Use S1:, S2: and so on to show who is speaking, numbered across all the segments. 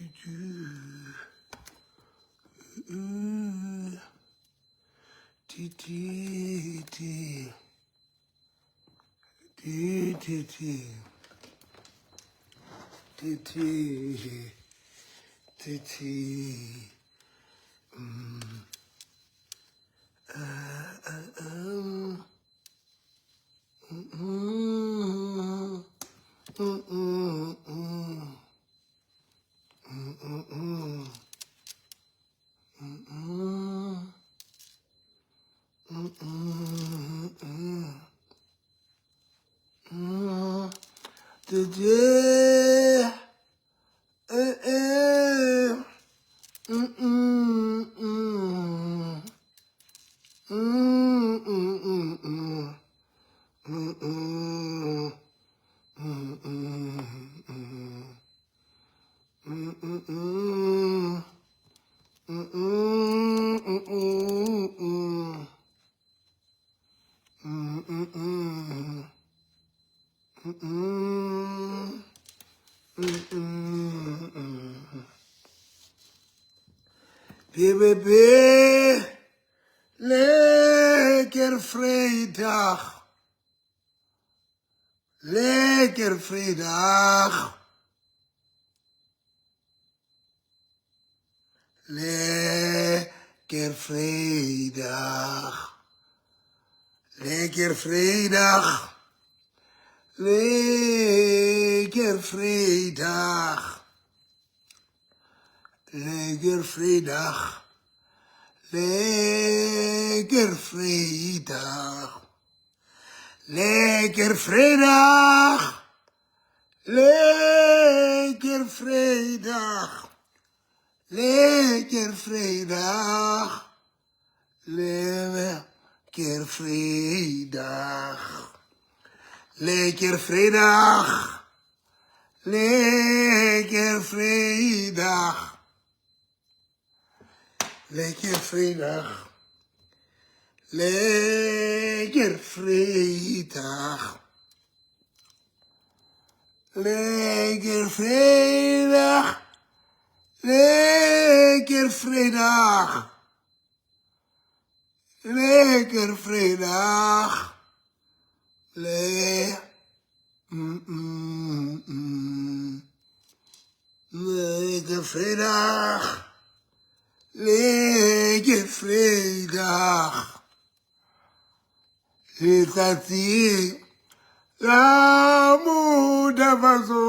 S1: T T T T T T T T T T Mm. Mm, mm, mm, mm, mm, mm, mm, mm, mm, mm, mm, mm. T T eh, eh. Mm, mm, mm. Mm, mm, mm, mm. Mm, mm. Mm, mm, mm. Mm, mm, mm. Mm, mm, mm, mm, mm. Mm, mm, mm. Mm, mm. Mm, mm, mm. BBB, lekker vrijdag. Lekker vrijdag. Lekker vrijdag. Lekker vrijdag. Lekker vrijdag. Lekker vrijdag. Lekker vrijdag. Lekker vrijdag. Lekker vrijdag. Lekker vrijdag. Lekker vrijdag. Lekker vrijdag. Lekker vrijdag. Lekker vrijdag. Lekker vrijdag. Lekker vrijdag. Lekker vrijdag. Lekker vrijdag. Le mm, mm, mm. Lekker vrijdag. Lekker vrijdag. Letsatsi la modafaso.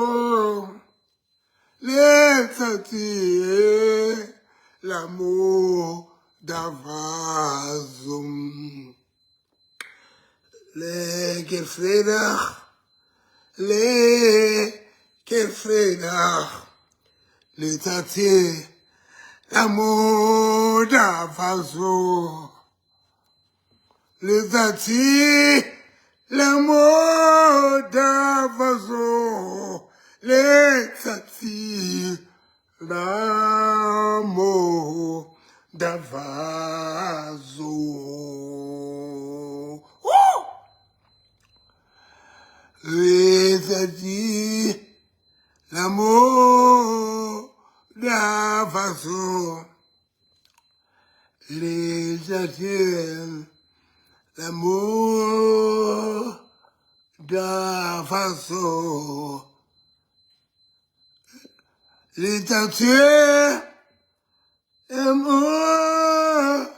S1: Letsatsi la modafaso. Lekker vrijdag. Lekker vrijdag. Letsatsi la modafaso. Letsatsi la modafaso. Letsatsi la modafaso. Woo! Letsatsi la modafaso. Letsatsi la modafaso. Letsatsi la modafaso.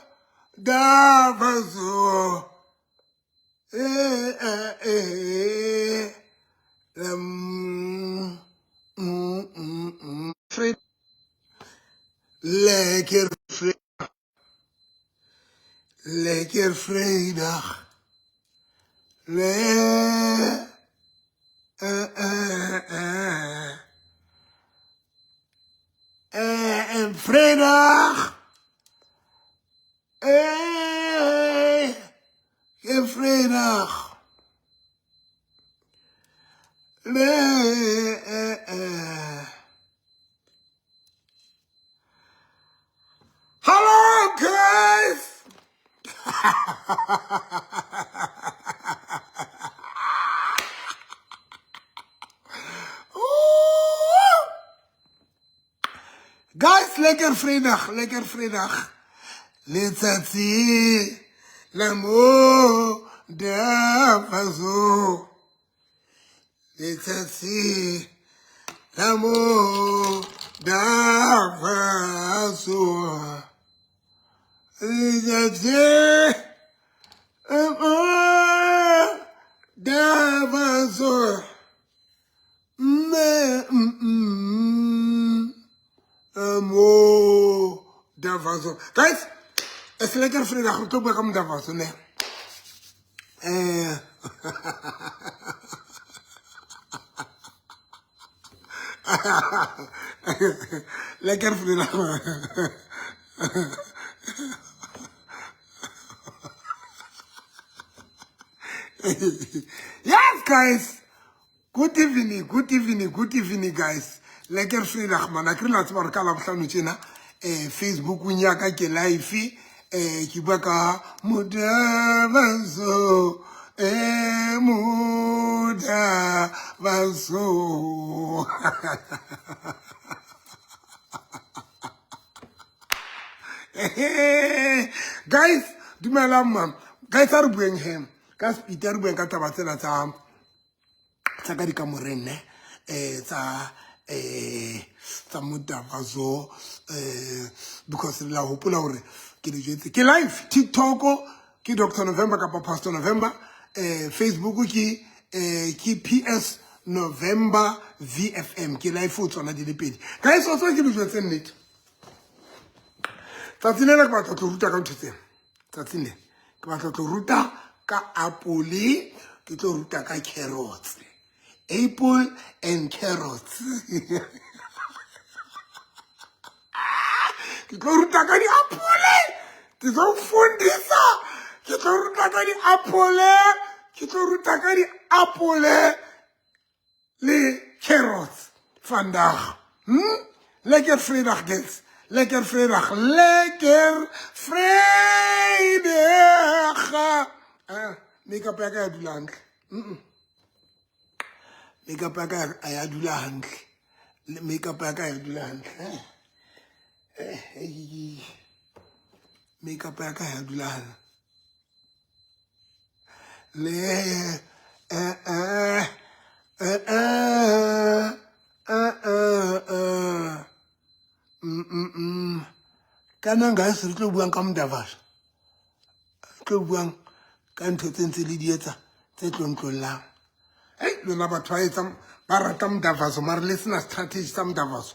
S1: Eh, eh, eh, eh. Mm, mm, mm, mm. Lekker vrijdag. Lekker vrijdag. Le eh, eh, eh. En vrijdag. En vrijdag. Le eh, eh. Hallo, guys! Oeh! Guys, lekker Vrydag, lekker Vrydag. Letsatsi la mo davazo. Letsatsi la mo davazo. Letsatsi la mo davazo. Mme mo davazo. Guys, is lekker Vrydag, re tlo bua ka modavazo ne. Lekker Vrydag. Yes, guys. Good evening, good evening, good evening, guys. Lekker Vrydag, man. A ke re la tseba gore ka Labohlano tjena, Facebookong ya ka ke live, ke bua ka Modavanso, Modavanso. Guys, dumelang man. Guys, a re bueng he. Ka speed a re bueng ka taba tsena tsa tsa ka dikamoreng ne, tsa tsa Modavanso, because la hopola hore ke le jwetse ke live TikTok ke Dr November kapa Pastor November, Facebook ke ke PS November VFM, ke live ho tsona di le pedi. Guys, o tswa ke le jwetse nnete. Tsatsing lena ke batla tlo ruta ka ntho tsena. Tsatsing le ke batla tlo ruta ka apole, ke tlo ruta ka carrots. Apple and carrots. Ke tlo ruta ka diapole, ke tlo fundisa, ke tlo ruta ka diapole, ke tlo ruta ka diapole le carrots vandag. Lekker Vrydag, guys. Lekker Vrydag, lekker Vrydag. Makeup ya ka ya dula hantle. Makeup ya ka ya dula hantle. Makeup ya ka ya dula hantle. Makeup ya ka ya dula hantle. Le Kana guys, re tlo buang ka Modavanso. Re tlo buang ka ntho tse ntse le di etsa tse tlontlollang. Hey, lona batho ba etsang ba rata Modavanso mara le sena strategy sa Modavanso.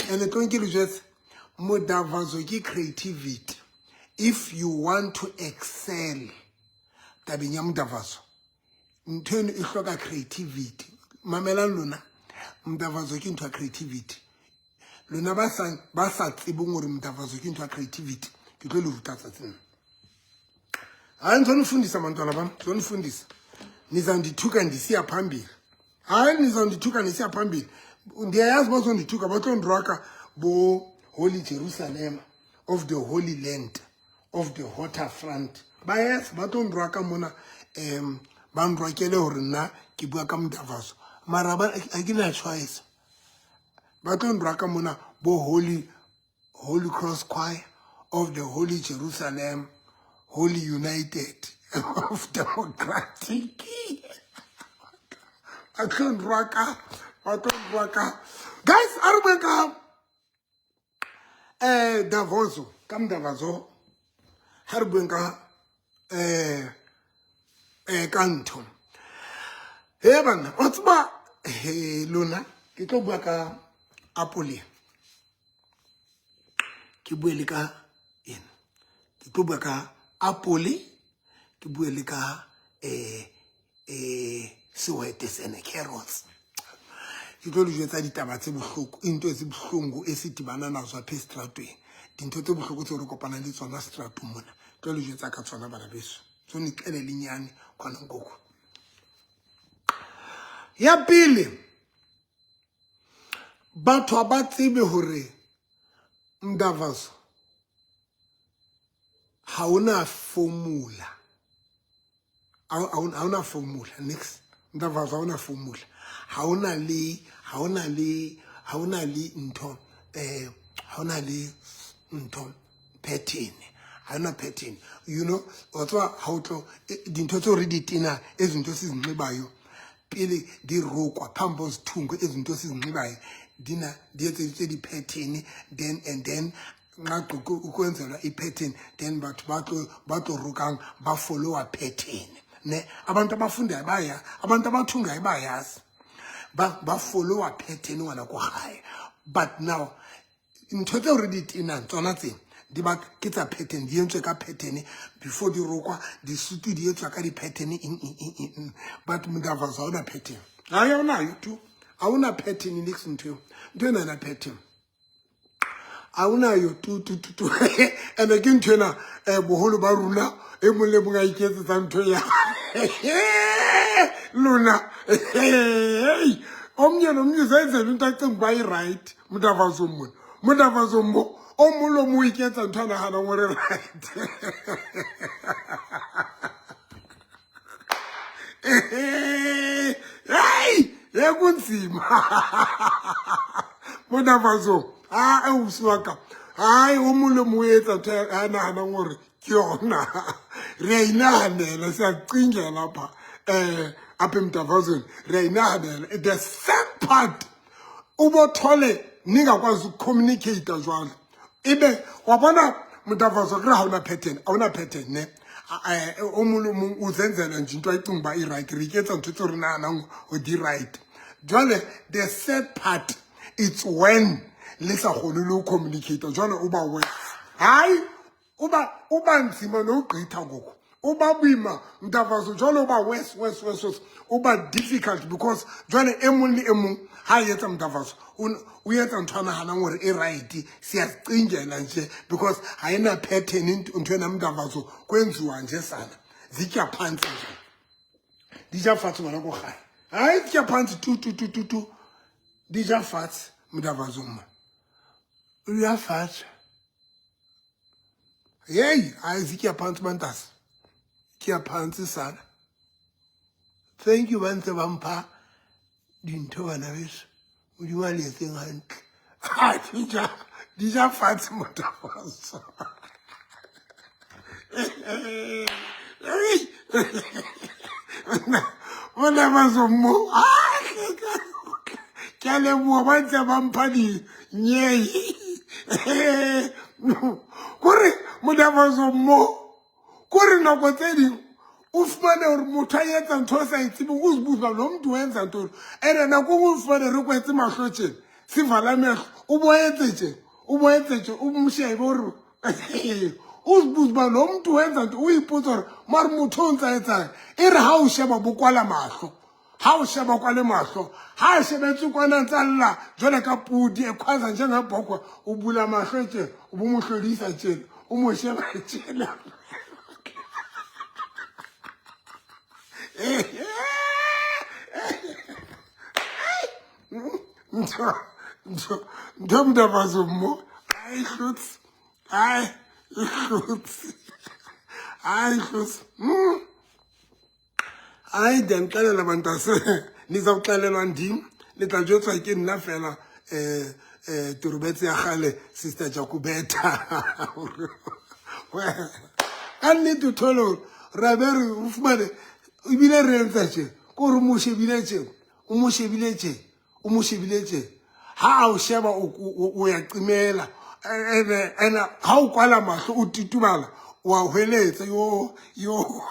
S1: Ene tlo nke le jwetse, Modavanso ke creativity. If you want to excel tabeng ya Modavanso, ntho eno e hloka creativity. Mamelang lona, Modavanso ke ntho ya creativity. Lona ba sa tsebeng hore Modavanso ke ntho ya creativity, ke tlo le ruta tsatsing. Hayi, ngizonifundisa bantwana bam, ngizonifundisa. Nizawundithuka ndisiya phambili. Hayi, nizawundithuka ndisiya phambili. Ndiyayazi bazondithuka, batlondirwaka bo Holy Jerusalem of the Holy Land of the Waterfront. Bayazi batlondirwaka mona, bandrwakele hore nna ke bua ka Modavanso. Mara ba ha ke na choice. Batlondirwaka mona bo Holy Cross Choir of the Holy Jerusalem, Holy United of Democratic. Batlondirwaka. Guys, a re bueng ka Davoso, ka Modavanso. Ha re bueng ka ka ntho. He bana, o tseba he lona ke tlo bua ka apole. Ke bue le ka ena. Ke tlo bua ka apole, ke bue le ka sehwete sena, carrots. Ke tlo le jwetsa ditaba tse bohloko, into tse bohlongo e se tibana nazo apha estratweni. Dintho tse bohloko tseo re kopanang le tsona stratong mona. Tlo le jwetsa ka tsona bana beso. Tso ni xelele inyani khona ngoku. Ya pele, batho ha ba tsebe hore Modavanso ha ona formula. Ha ona formula, nix. Modavanso ha ona formula. Ha ona le ntho, Ha ona le ntho pattern, ha ona pattern, you know. Wa tseba ha o tlo dintho tseo re di tenang, izinto esizinxibayo pele di rokwa phambi ozithungwe, izinto esizinxibayo dina di etseditswe di-pattern, then and then nxa ukwenzelwa i-pattern, then batho ba tlo rokang ba followa pattern ne. Abantu abafundayo baya, abantu abathungayo bayazi, ba followa pattern ngwana ko gae. But now ntho tseo re di tenang tsona tse di ba ke tsa pattern, di entswe ka pattern before di rokwa. Disutu di etswa ka di-pattern, eng eng eng eng, but mdavazo ha ona pattern. Ha yona tu, ha ona pattern nix. Ntho eo, ntho ena ena pattern ha onayo tu tu tu tu. Ene ke ntho ena boholo ba rona e mong le mong a iketsetsa ntho ya lona. Omnye nomnye uzenzela into acinga uba i-right. Mntavazo mona, mntavazo mo, o mong le mong o iketsa ntho a naganang gore right. Heyi, ye kunzima mntavazo. A ausi wa ka, hayi, o mong le mong o etsa ntho a naganang gore ke yona. Re a inaganela, siyacingela pha apha emdavazweni, re a inaganela. The sad part, o bo thole ningakwazi ukucommunicate jwalo, ebe wa bona mdavazo kre ha ona pattern, ha ona pattern ne. O mong le mong o zenzela nje into ayicinga uba i-right. Re iketsa ntho tseo re naganang go di right. Jwale the sad part, it's when le sa kgone le ho communicate jwale, o ba worse. Hayi, uba nzima nogqitha ngoku, uba boima mntavazo jwale, uba worse, worse, worse, worse, uba difficult because jwale e mong le e mong ha e etsa mntavazo o etsa ntho a naganang gore e right. Siyazicingela nje because ha ena pattern ntho ena mntavazo, kwenziwa nje sana, zitya phantsi nje, di ja fatshe ngwana ko gae. Hayi, zitya phantsi tu tu tu tu tu, di ja fatshe mntavazo mma, uya fatshe. Yeyi, hayi, zitya phantsi bantase, tya phantsi sana. Thank you ba ntse ba mpha dintho, bana beso. Modimo a le etseng hantle. Ha di ja fatshe motafaso. Motafaso mo, ke a leboha ba ntse ba mpha dinyei kore motafaso mo, kore nako tse ding o fumane gore motho a etsa ntho o sa e tsebeng, o zibuza lo mntu wenza ntoni. And nako nngwe o fumane re kwetse mahlo tjena, sivala amehlo, o bo etse tje, o bo etse tje, o mo shebe gore o zibuza uba lo mntu wenza nto. O ipotsa gore mare motho o ntse a etsang. E re ha o sheba bo kwala mahlo, ha o sheba kwale mahlo, ha a shebetse kwana ntse a lla jwale ka podi e khwaza njengebhokwe, o bula mahlo tje, o bo mo hlodisa tjena, o mo sheba tjena. Ntho mntabazo mo, hayi hlutsi, hayi ihlutsi, hayi hlutsi. Hayi, ndiyanixelela bantase, nizawuxelelwa ndim, le tla jwetswa ke nna fela. Torobetse ya gale, Sister Jacobeta, ka nnete o thole gore ra be re o fumane ebile re entsa tje, ko re mo shebile tje, o mo shebile tje, o mo shebile tje, ha a o sheba o ya cimela. Ene ha o kwala mahlo, o titubala, wa hweletsa yo yo.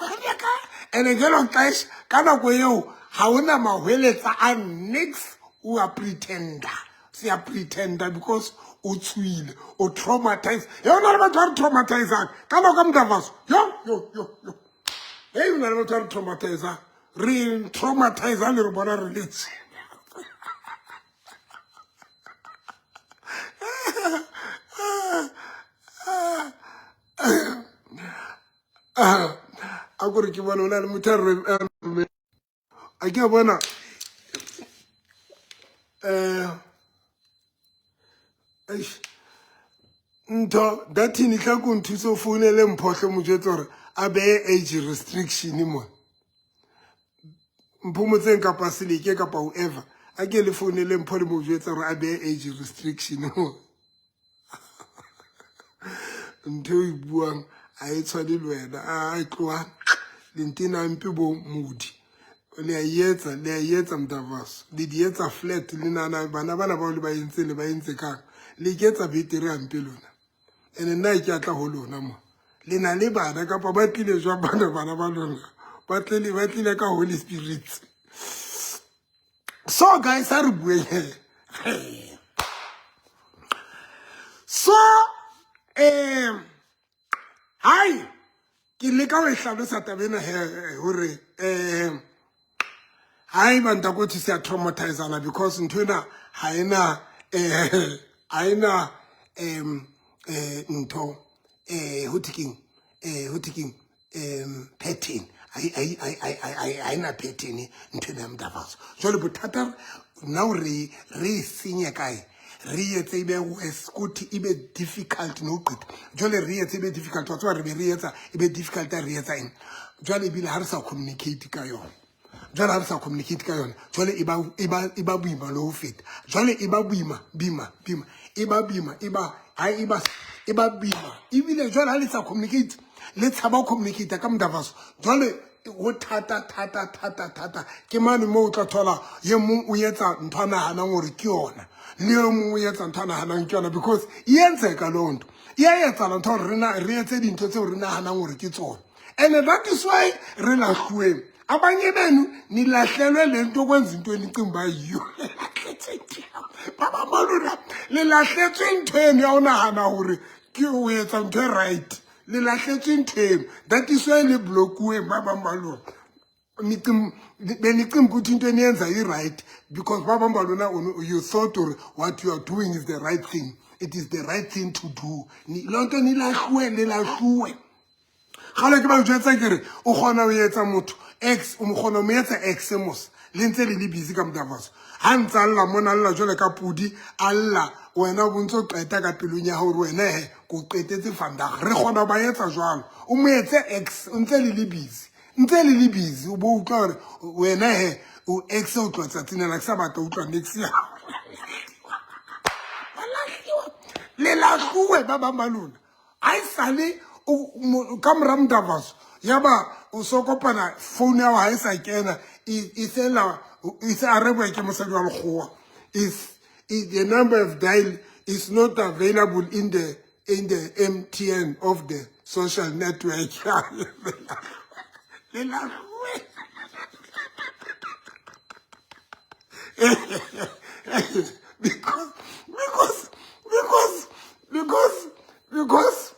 S1: Ene ngelo xesha, ka nako eo ha ona mahweletsa a nix, o a pretenda, siya pretenda because o tswile, o traumatize. Yo, na le batho ba re traumatizang ka nako ka mntavaso. Yo yo yo yo, hey, o na le batho ba re traumatizang, re traumatizang le re bona re letse. A kore ke bone o na le motho a re a ke a bona eish ntho dathini tla ko nthuse o founele Mphotlhe, mo jwetse gore a beye age restriction mo Mphomotseng kapa Seleke kapa whoever. A ke le founele Mpho, le mo jwetsa gore a beye age restriction mo. Ntho e buang a e tshwane le wena, a e tloha lentena mpe bo modi. Le a etsa, le a etsa mdavaso. Le di etsa flat le nana bana bana bao le ba entse le ba entse kang. Le iketsa betere hampe lona. Ene nna ke atla ho lona mo. Le na le bana kapa ba tlile jwang bana bana ba lona? Ba tlile ba tlile ka Holy Spirit. So guys, a re bueng he. So hai ke leka ho e hlalosa taba ena he hore hai bantakothi siya traumatizana because ntho ena ha ena ha ena ntho ho thekeng ho thekeng pattern ha ena pattern ntho ena ya mdavaso. Jwale bothata now re re e senye kae, re etse ebe worse kuthi ibe difficult no qeta. Jwale re etse ebe difficult, wa tseba re be re etsa ebe difficult re etsa eng jwale, ebile ha re sa communicate ka yona. Jwale ha re sa communicate ka yona, jwale e ba e ba e ba boima le ho feta. Jwale e ba boima boima boima, e ba boima e ba ha e ba e ba boima ebile. Jwale ha le sa communicate, le tshaba ho communicate ka mdavaso, jwale ho thata thata thata thata. Ke mane moo o tla thola ye mong o etsa ntho a nahanang hore ke yona, le e mong o etsa ntho a nahanang ke yona, because e entseka loo ntho e a etsahala ntho hore re etse dintho tseo re nahanang hore ke tsona. And that is why re lahluweng abanye benu, nilahlelwe le nto kwenza into enicinga uba yiyo. Ba bang ba lona le lahletswe ntho eno ya ho nahana hore ke o etsa ntho e right. Le lahletswe ntho eno, that is why le blockuweng ba bang ba lona. Benicinga ukuthi into eniyenza i-right, because ba bang ba lona you thought or what you are doing is the right thing, it is the right thing to do. Loo nto nilahluwe, nilahluwe. Gale ke ba jwetsa ke re o kgona ho etsa motho ex, o kgona ho mo etsa ex mos le ntse le le busy ka mdavaso. Ha ntse a lla mona, a lla jwale ka pudi a lla, wena o bontse o qeta ka pelong ya hao hore wena he ko qetetse vandag. Re kgona ho ba etsa jwalo, o mo etse ex o ntse le le busy, ntse le le busy, o bo utlwa hore wena he o ex o tloha tsatsing lena, ke sa batla utlwa nix ya le lahluwe. Ba bang ba lona ha e sale ka mora mdavaso, ya ba o so kopana phone ya ha e sa kena, e fela e se arabwa ke mosadi wa lekgowa. Is the number of dial is not available in the MTN of the social network. Le lahluwe because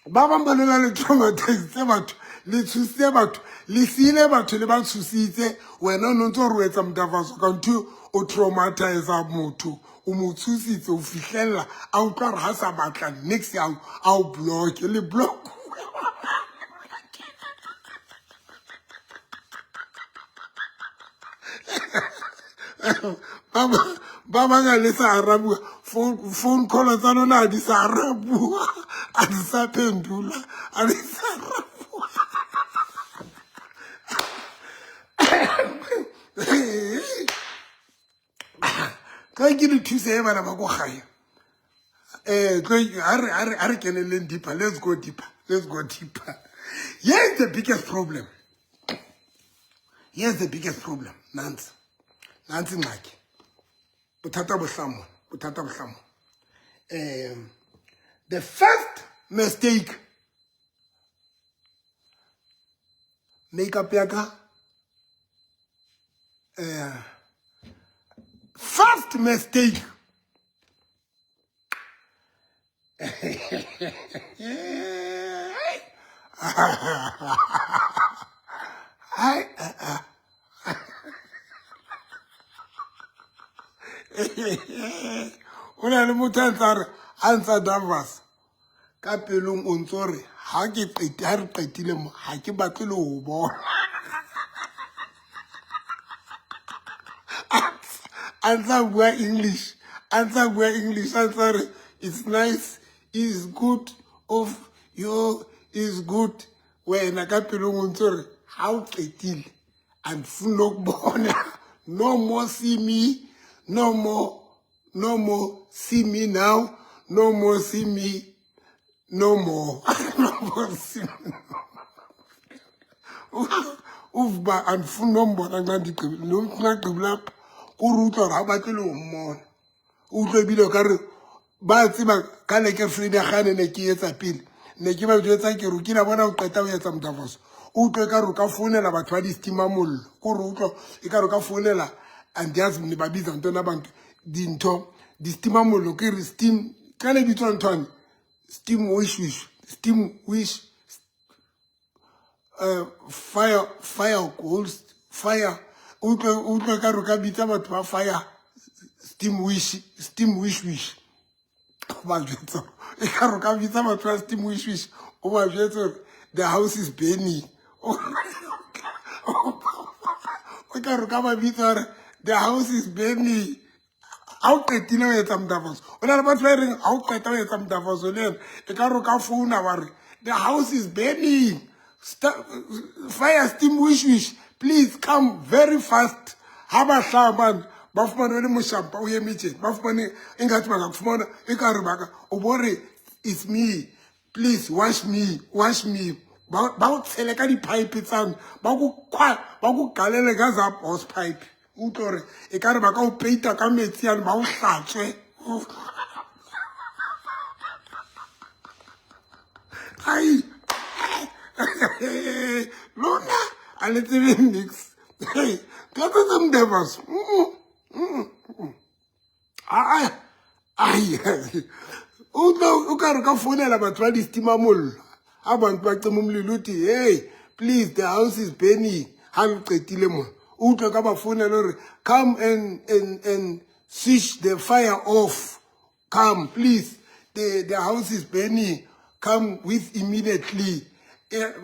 S1: ba bang ba lona le traumatizitse batho, le tshositse batho, le siile batho, le ba tshositse. Wena o ne ntse o re o etsa mdavaso, kantho o traumatiza motho, o mo tshositse o fihlella a utlwa re ha sa batla nix ya a o block le block. Ba bang le sa arabuwa phone call tsa lona, ha di sa arabuwa, a di sa phendula, a di sa arabuwa. Tlo ke le thuse e bana ba ko gae. Tlo a re keneleng deeper. Let's go deeper, let's go deeper. Here's the biggest problem, here's the biggest problem. Nantsi, nantsi ingxaki, bothata bo hlaha mona, bothata bo hlaha mona. The first mistake, makeup ya ka, first mistake. Hai, o na le motho a ntse a re a ntse a davas ka pelong, o ntse o re ha ke qete, ha re qetile mo, ha ke batle le ho bona. A ntse a bua English, a ntse a bua English, a ntse a re it's nice, is good of you, is good. Wena ka pelong o ntse o re ha o qetile andifuni lokubona, no more see me, no more, no more see me now, no more see me. No more. Uvuba andifuni nombona nxa ndigqibile nxa gqibile apha kore utlwa gore ga o batle le go mmona o utlwa ebile o ka re ba tseba ka lekefredi ya gane ne ke etsa pele ne ke ba jwetsa ke re o kile bona o qeta o etsa motafoso o utlwe ka re o ka founela batho ba di-steama mollo ko re utlwa e ka re o ka founela andiyazi ne ba bitsa ntona bantu dintho di-steama mollo ke re steam ka le bitswa nthwane steam wish wish steam wish fire fire goals fire utlwe utlwe ka re ka bitsa batho ba fire steam wish steam wish wish ba jwetsa e ka re ka bitsa batho ba steam wish wish o ba jwetsa gore the house is burning o ka re ka ba bitsa gore the house is burning ga o qetile ho etsa modafaso o na le batho ba e reng ga o qeta ho etsa modafaso le ena e ka re o ka founa ba re the house is burning fire steam wish wish please come very fast ha ba hlaha mane ba fumane le moshampa o eme tjena ba fumane e ngatsi ba ka fumana e ka re ba ka o bo re it's me please wash me wash me ba o tshele ka di-pipe tsane ba go galele ka za hose pipe o utlwe gore e ka re ba ka o peita ka metsi ane ba o hlatswe ai lona a le tsebe nix ka tse tse mdevas ai o tlo o ka re ka founela batho ba di-steama mollo ha bantu ba cima umlilo uthi hey please the house is burning ha le qetile mona o utlwe ka ba founela gore come and switch the fire off come please the house is burning come with immediately a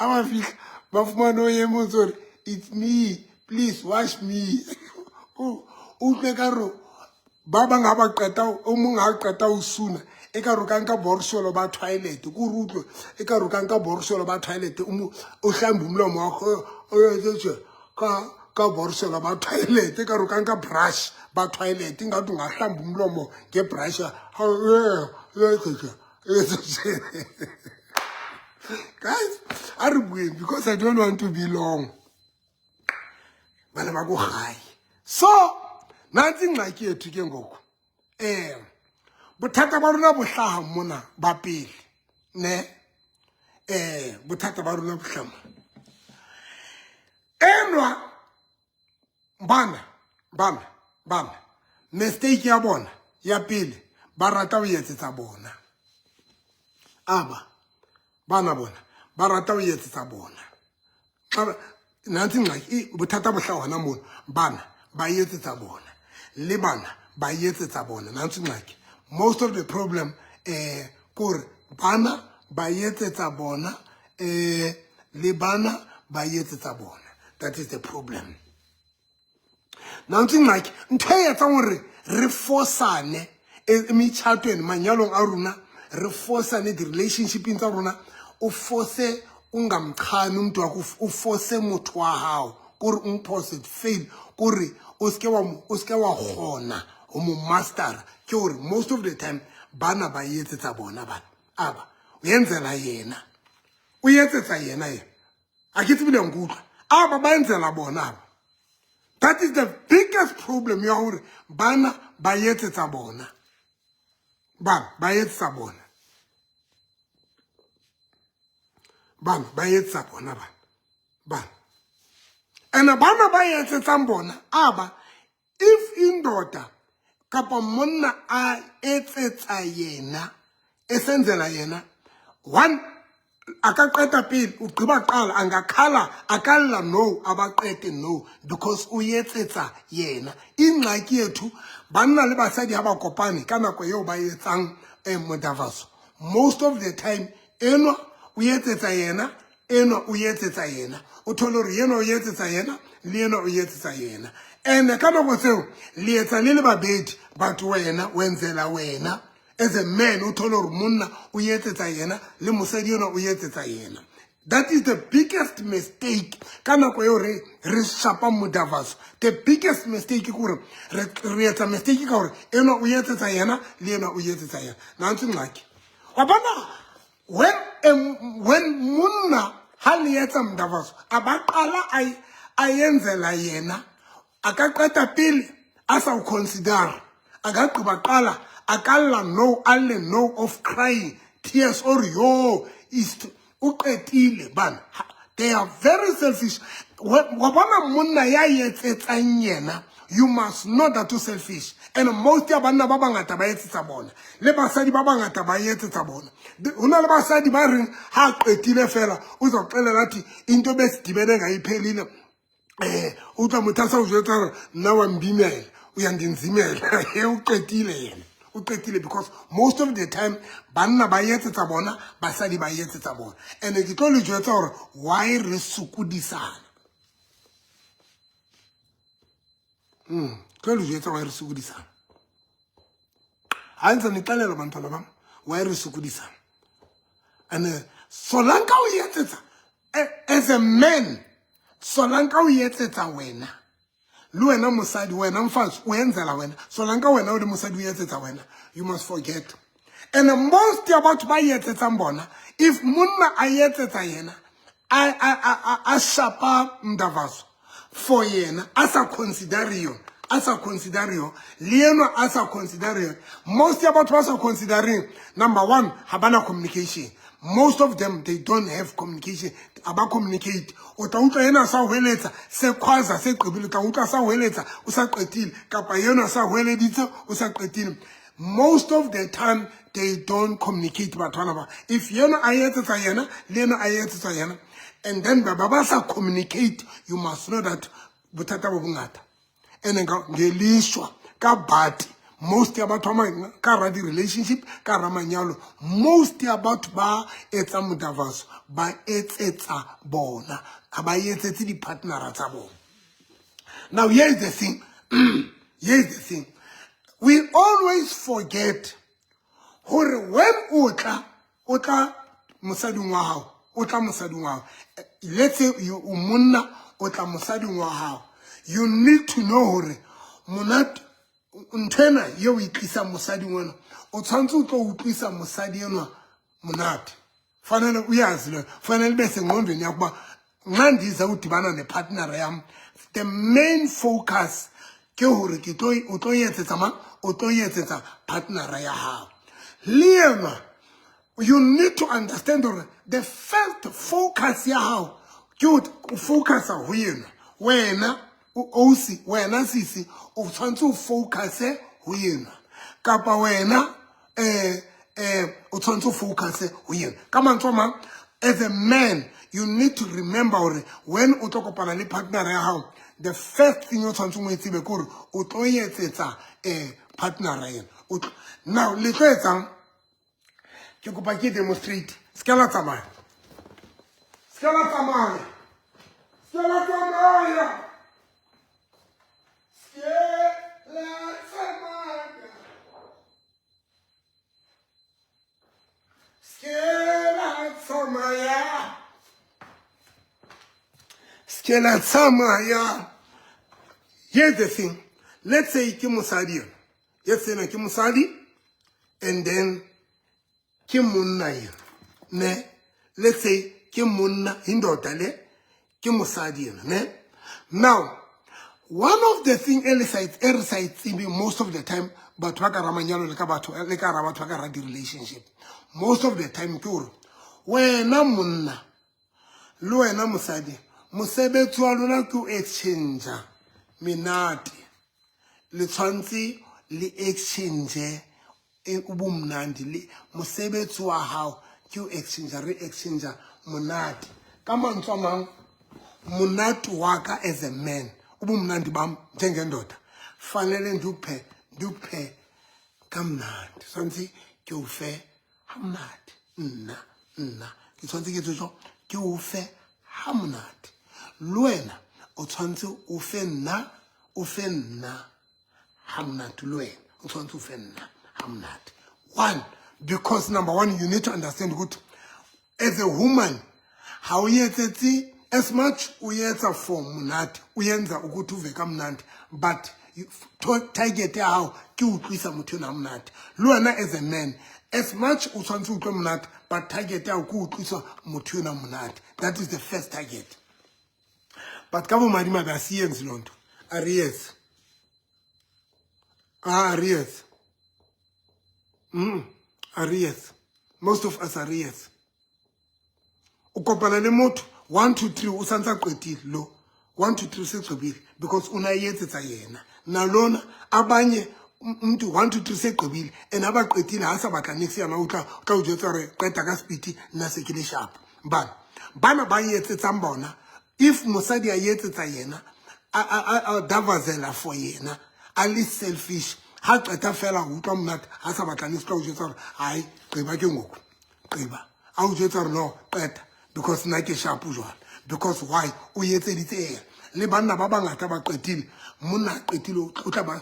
S1: ba fihla ba fumane o eme o gore it's me please wash me o utlwe ka re ba bang ha ba qeta o mong ha qeta o suna e ka re ka nka borosolo ba toilet ko re utlwe e ka re ka nka borosolo ba toilet o mo o hlambe umlomo wa go o etse ka ka borosolo ba toilet e ka re ka nka brush ba toilet ngathi ungahlamba umlomo ngebrush guys a re bueng because I don't want to be long bana ba ko gae so nantsi ingxaki yethu ke ngoku bothata ba rona bo hlaha mona ba pele ne bothata ba rona bo hlaha enwa bana bana bana mistake ya bona ya pele ba rata ho etsetsa bona aba bana bona ba rata ho etsetsa bona nantsi ingxaki bothata bo hlaha hona mona bana ba etsetsa bona le bana ba etsetsa bona nantsi ingxaki most of the problem kore bana ba etsetsa bona le bana ba etsetsa bona that is the problem nantsi ingxaki ntho e etsang hore re fosane emitjhatweni manyalong a rona re fosane di-relationshipeng tsa rona o fose ungamchani umuntu wakho o fose motho wa hao kore o mphose fail kore o seke wa o seke wa kgona ho mo mastera ke hore most of the time bana ba etsetsa bona bana aba o enzela yena o etsetsa yena yena a ke tsebile nkutlwa aba ba enzela bona aba that is the biggest problem ya hore bana ba etsetsa bona bana ba etsetsa bona bana ba etsetsa bona bana bana ene bana ba etsetsang bona aba if indoda kapa monna a etsetsa yena esenzela yena one akaqeda pele ugqiba qala angakhala akalla no abaqede no because o etsetsa yena ingxaki yethu banna le basadi ha ba kopane ka nako eo ba etsang modavaso most of the time enwa o etsetsa yena enwa o etsetsa yena o thole hore enwa o etsetsa yena le enwa o etsetsa yena ene ka nako tseo le etsa le le babedi but wena o enzela wena as a man o thole hore monna o etsetsa yena le mosadi enwa o etsetsa yena. That is the biggest mistake ka nako eo re re shapang modavaso. The biggest mistake ke gore re re etsa mistake ka gore enwa o etsetsa yena le enwa o etsetsa yena. Nantsi ngxaki. Wa bona when when monna ha le etsa modavaso a ba qala a a yenzela yena a ka qeta pele a sa o consider a ka gqiba qala a ka lla no a lle no of crying tears or yo is o qetile bana. They are very selfish. Wa bona monna ya etsetsang yena, you must know that o selfish. And most ya banna ba bangata ba etsetsa bona, le basadi ba bangata ba etsetsa bona. Ho na le basadi ba reng ha a qetile fela o zoxelela athi into besidibene ngayiphelile. Utlwa motho a sa o jwetsa gore nna wa mbimela, o ya ndinzimela. O qetile yena, o qetile. Because most of the time banna ba etsetsa bona, basadi ba etsetsa bona. And ke tlo le jwetsa gore why re sokodisana. Tlo le jwetsa why re sokodisana. Ha ntse nixelela bantwana bam why re sokodisana. And solanka o etsetsa as a man, solanka o etsetsa wena le wena mosadi, wena mfazi o enzela wena, solanka wena o le mosadi o etsetsa wena, you must forget. And most ya batho ba etsetsang bona, if monna a etsetsa yena, a shapa mdavaso for yena, a sa consider yona, a sa consider yona, le enwa a sa consider yona. Most ya batho ba sa considering, number one, ha bana communication. Most of them, they don't have communication. Ha ba communicate. O tla utlwa yena a sa hweletsa se khwaza se qebile, o tla utlwa sa hweletsa o sa qetile, kapa yena sa hweleditse o sa qetile. Most of the time they don't communicate batho bana ba. If yena a etsetsa yena, le yena a etsetsa yena, and then ba ba sa communicate, you must know that bothata bo bongata. And ngelishwa ka bati, most ya batho ba ka hara di-relationship, ka hara manyalo, most ya batho ba etsang modavaso ba etsetsa bona, ha ba etsetse di-partnera tsa bona. Now here is the thing. Here is the thing. We always forget hore when o tla, o tla mosading wa hao, o tla mosading wa hao. Let's say you o monna, o tla mosading wa hao. You need to know hore monate nthwena eo e tlisang mosading wena, o tshwanetse o tlo utlwisa mosadi enwa monate. Fanele uyazi le, fanele ibe sengqondweni yakho uba nxa ndiza udibana nepartner yam, the main focus ke hore ke tlo o tlo etsetsa mang, o tlo etsetsa partner ya hao. Le yena you need to understand hore the first focus ya hao ke o focusa ho yena. Wena ausi, wena sisi, o tshwanetse o focuse ho yena, kapa wena o tshwanetse o focuse ho yena. Ka mantswe a mang, as a man you need to remember hore when o tlo kopana le partner ya hao, the first thing o tshwanetseng o e tsebe ke hore o tlo etsetsa partner yena. Now le tlo etsang? Ke kopa ke demonstrate. Se ka la tsamaya, se ka la tsamaya, se ka la tsamaya, se la tsamaya, se la tsamaya, se la tsamaya. Here's the thing. Let's say ke mosadi yena. Let's say ke mosadi, and then ke monna yena. Ne? Let's say ke monna, indoda le, ke mosadi yena, ne? Now, one of the thing e le sa e re sa e tsebeng most of the time, batho ba ka hara manyalo le ka batho le ka hara batho ba ka hara di-relationship, most of the time ke hore wena monna le wena mosadi, mosebetsi wa lona ke o exchange menate. Le tshwanetse le exchange ubumnandi. Le mosebetsi wa hao ke o exchange, re exchange monate. Ka mantswe a mang, monate wa ka as a man, ubumnandi bam njengendoda, fanele ndikuphe, ndikuphe kamnandi. Tshwanetse ke o fe ha monate. Nna, nna ke tshwanetse ke etse jwang? Ke o fe ha monate. Le wena o tshwanetse o fe nna, o fe nna ha monate. Le wena o tshwanetse o fe nna ha monate. One, because number one, you need to understand ukuthi as a woman, Ha o etsetse as much o etsa for monate, o yenza ukuthi uve kamnandi, but target ya hao ke utlwisa motho enwa monate. Le wena as a man, as much o tshwanetse o utlwe monate, but target ya hao ke utlwisa motho enwa monate. That is the first target. But ka bomadimabe a se yenze loo nto, a re etse, a re etse, a re etse. Most of us a re etse. O kopana le motho 1 2 3, o santse a qetile lo 1 2 3 se gqibile, because o na e etsetsa yena. Nalona abanye umuntu 1 2 3 segqibile, and abaqedile ha sa batla next yana, o tla o jwetsa hore qeta ka speed, nna se ke le sharp. Bana ba etsetsang bona, if mosadi a etsetsa yena, a davazela for yena, a le selfish, ha qeta fela ho utlwa monate, ha sa batla next, tla o jwetsa hore ai, qeba ke ngoku, qeba. A o jwetsa hore no, qeta, because nna ke sharp jwale. Because why? O etseditse yena. Le banna ba bangata ba qetile, monna a qetile, o tla ba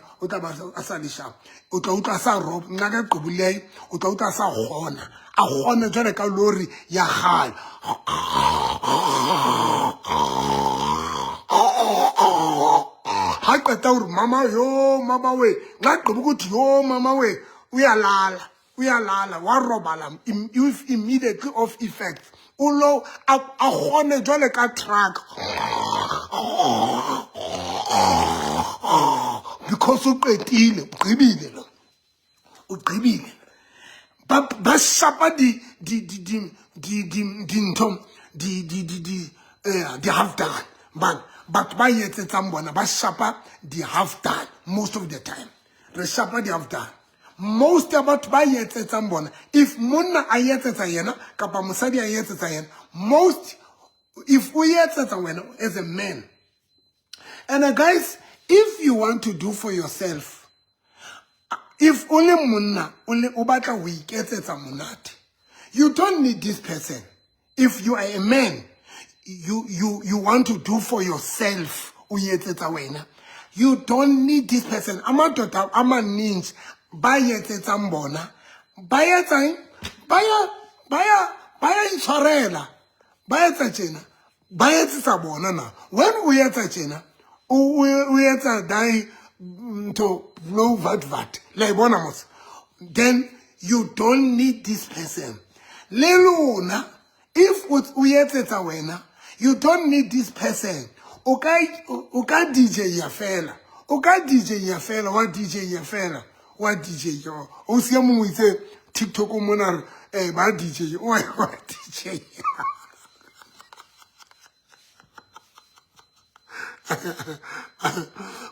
S1: a sa le sharp, o tla utlwa sa rob nna ka qobulei, o tla utlwa sa kgona, a kgona jwale ka lori ya kgale. Ha qeta hore mama yo, mama we, nxa gqiba ukuthi yo mama we, uyalala, uyalala, wa robala if immediately of effect. O lo a kgone jwale ka truck, because o qetile, o gqibile lo, o gqibile. Ba shapa di di di di di di dintho di di di di di half done. Bana batho ba etsetsang bona ba shapa di half done most of the time. Re shapa di half done. Most ya batho ba etsetsang bona, if monna a etsetsa yena kapa mosadi a etsetsa yena, most if o etsetsa wena as a man. And guys, if you want to do for yourself, if o le monna, o le o batla ho iketsetsa monate, you don't need this person. If you are a man, you want to do for yourself, o etsetsa wena, you don't need this person. Amadoda amaninzi ba etsetsang bona, ba etsang, ba ya itshwarela, ba etsa tjena, ba etsetsa bona. Na when o etsa tjena, o etsa dai ntho blow vat vat la e bona mos, then you don't need this person. Le lona, if o etsetsa wena, you don't need this person. O ka DJ ya fela, o ka DJ ya fela, wa DJ ya fela, wa DJ yo. O se mongwe itse TikTok mona re ba DJ, o wa DJ.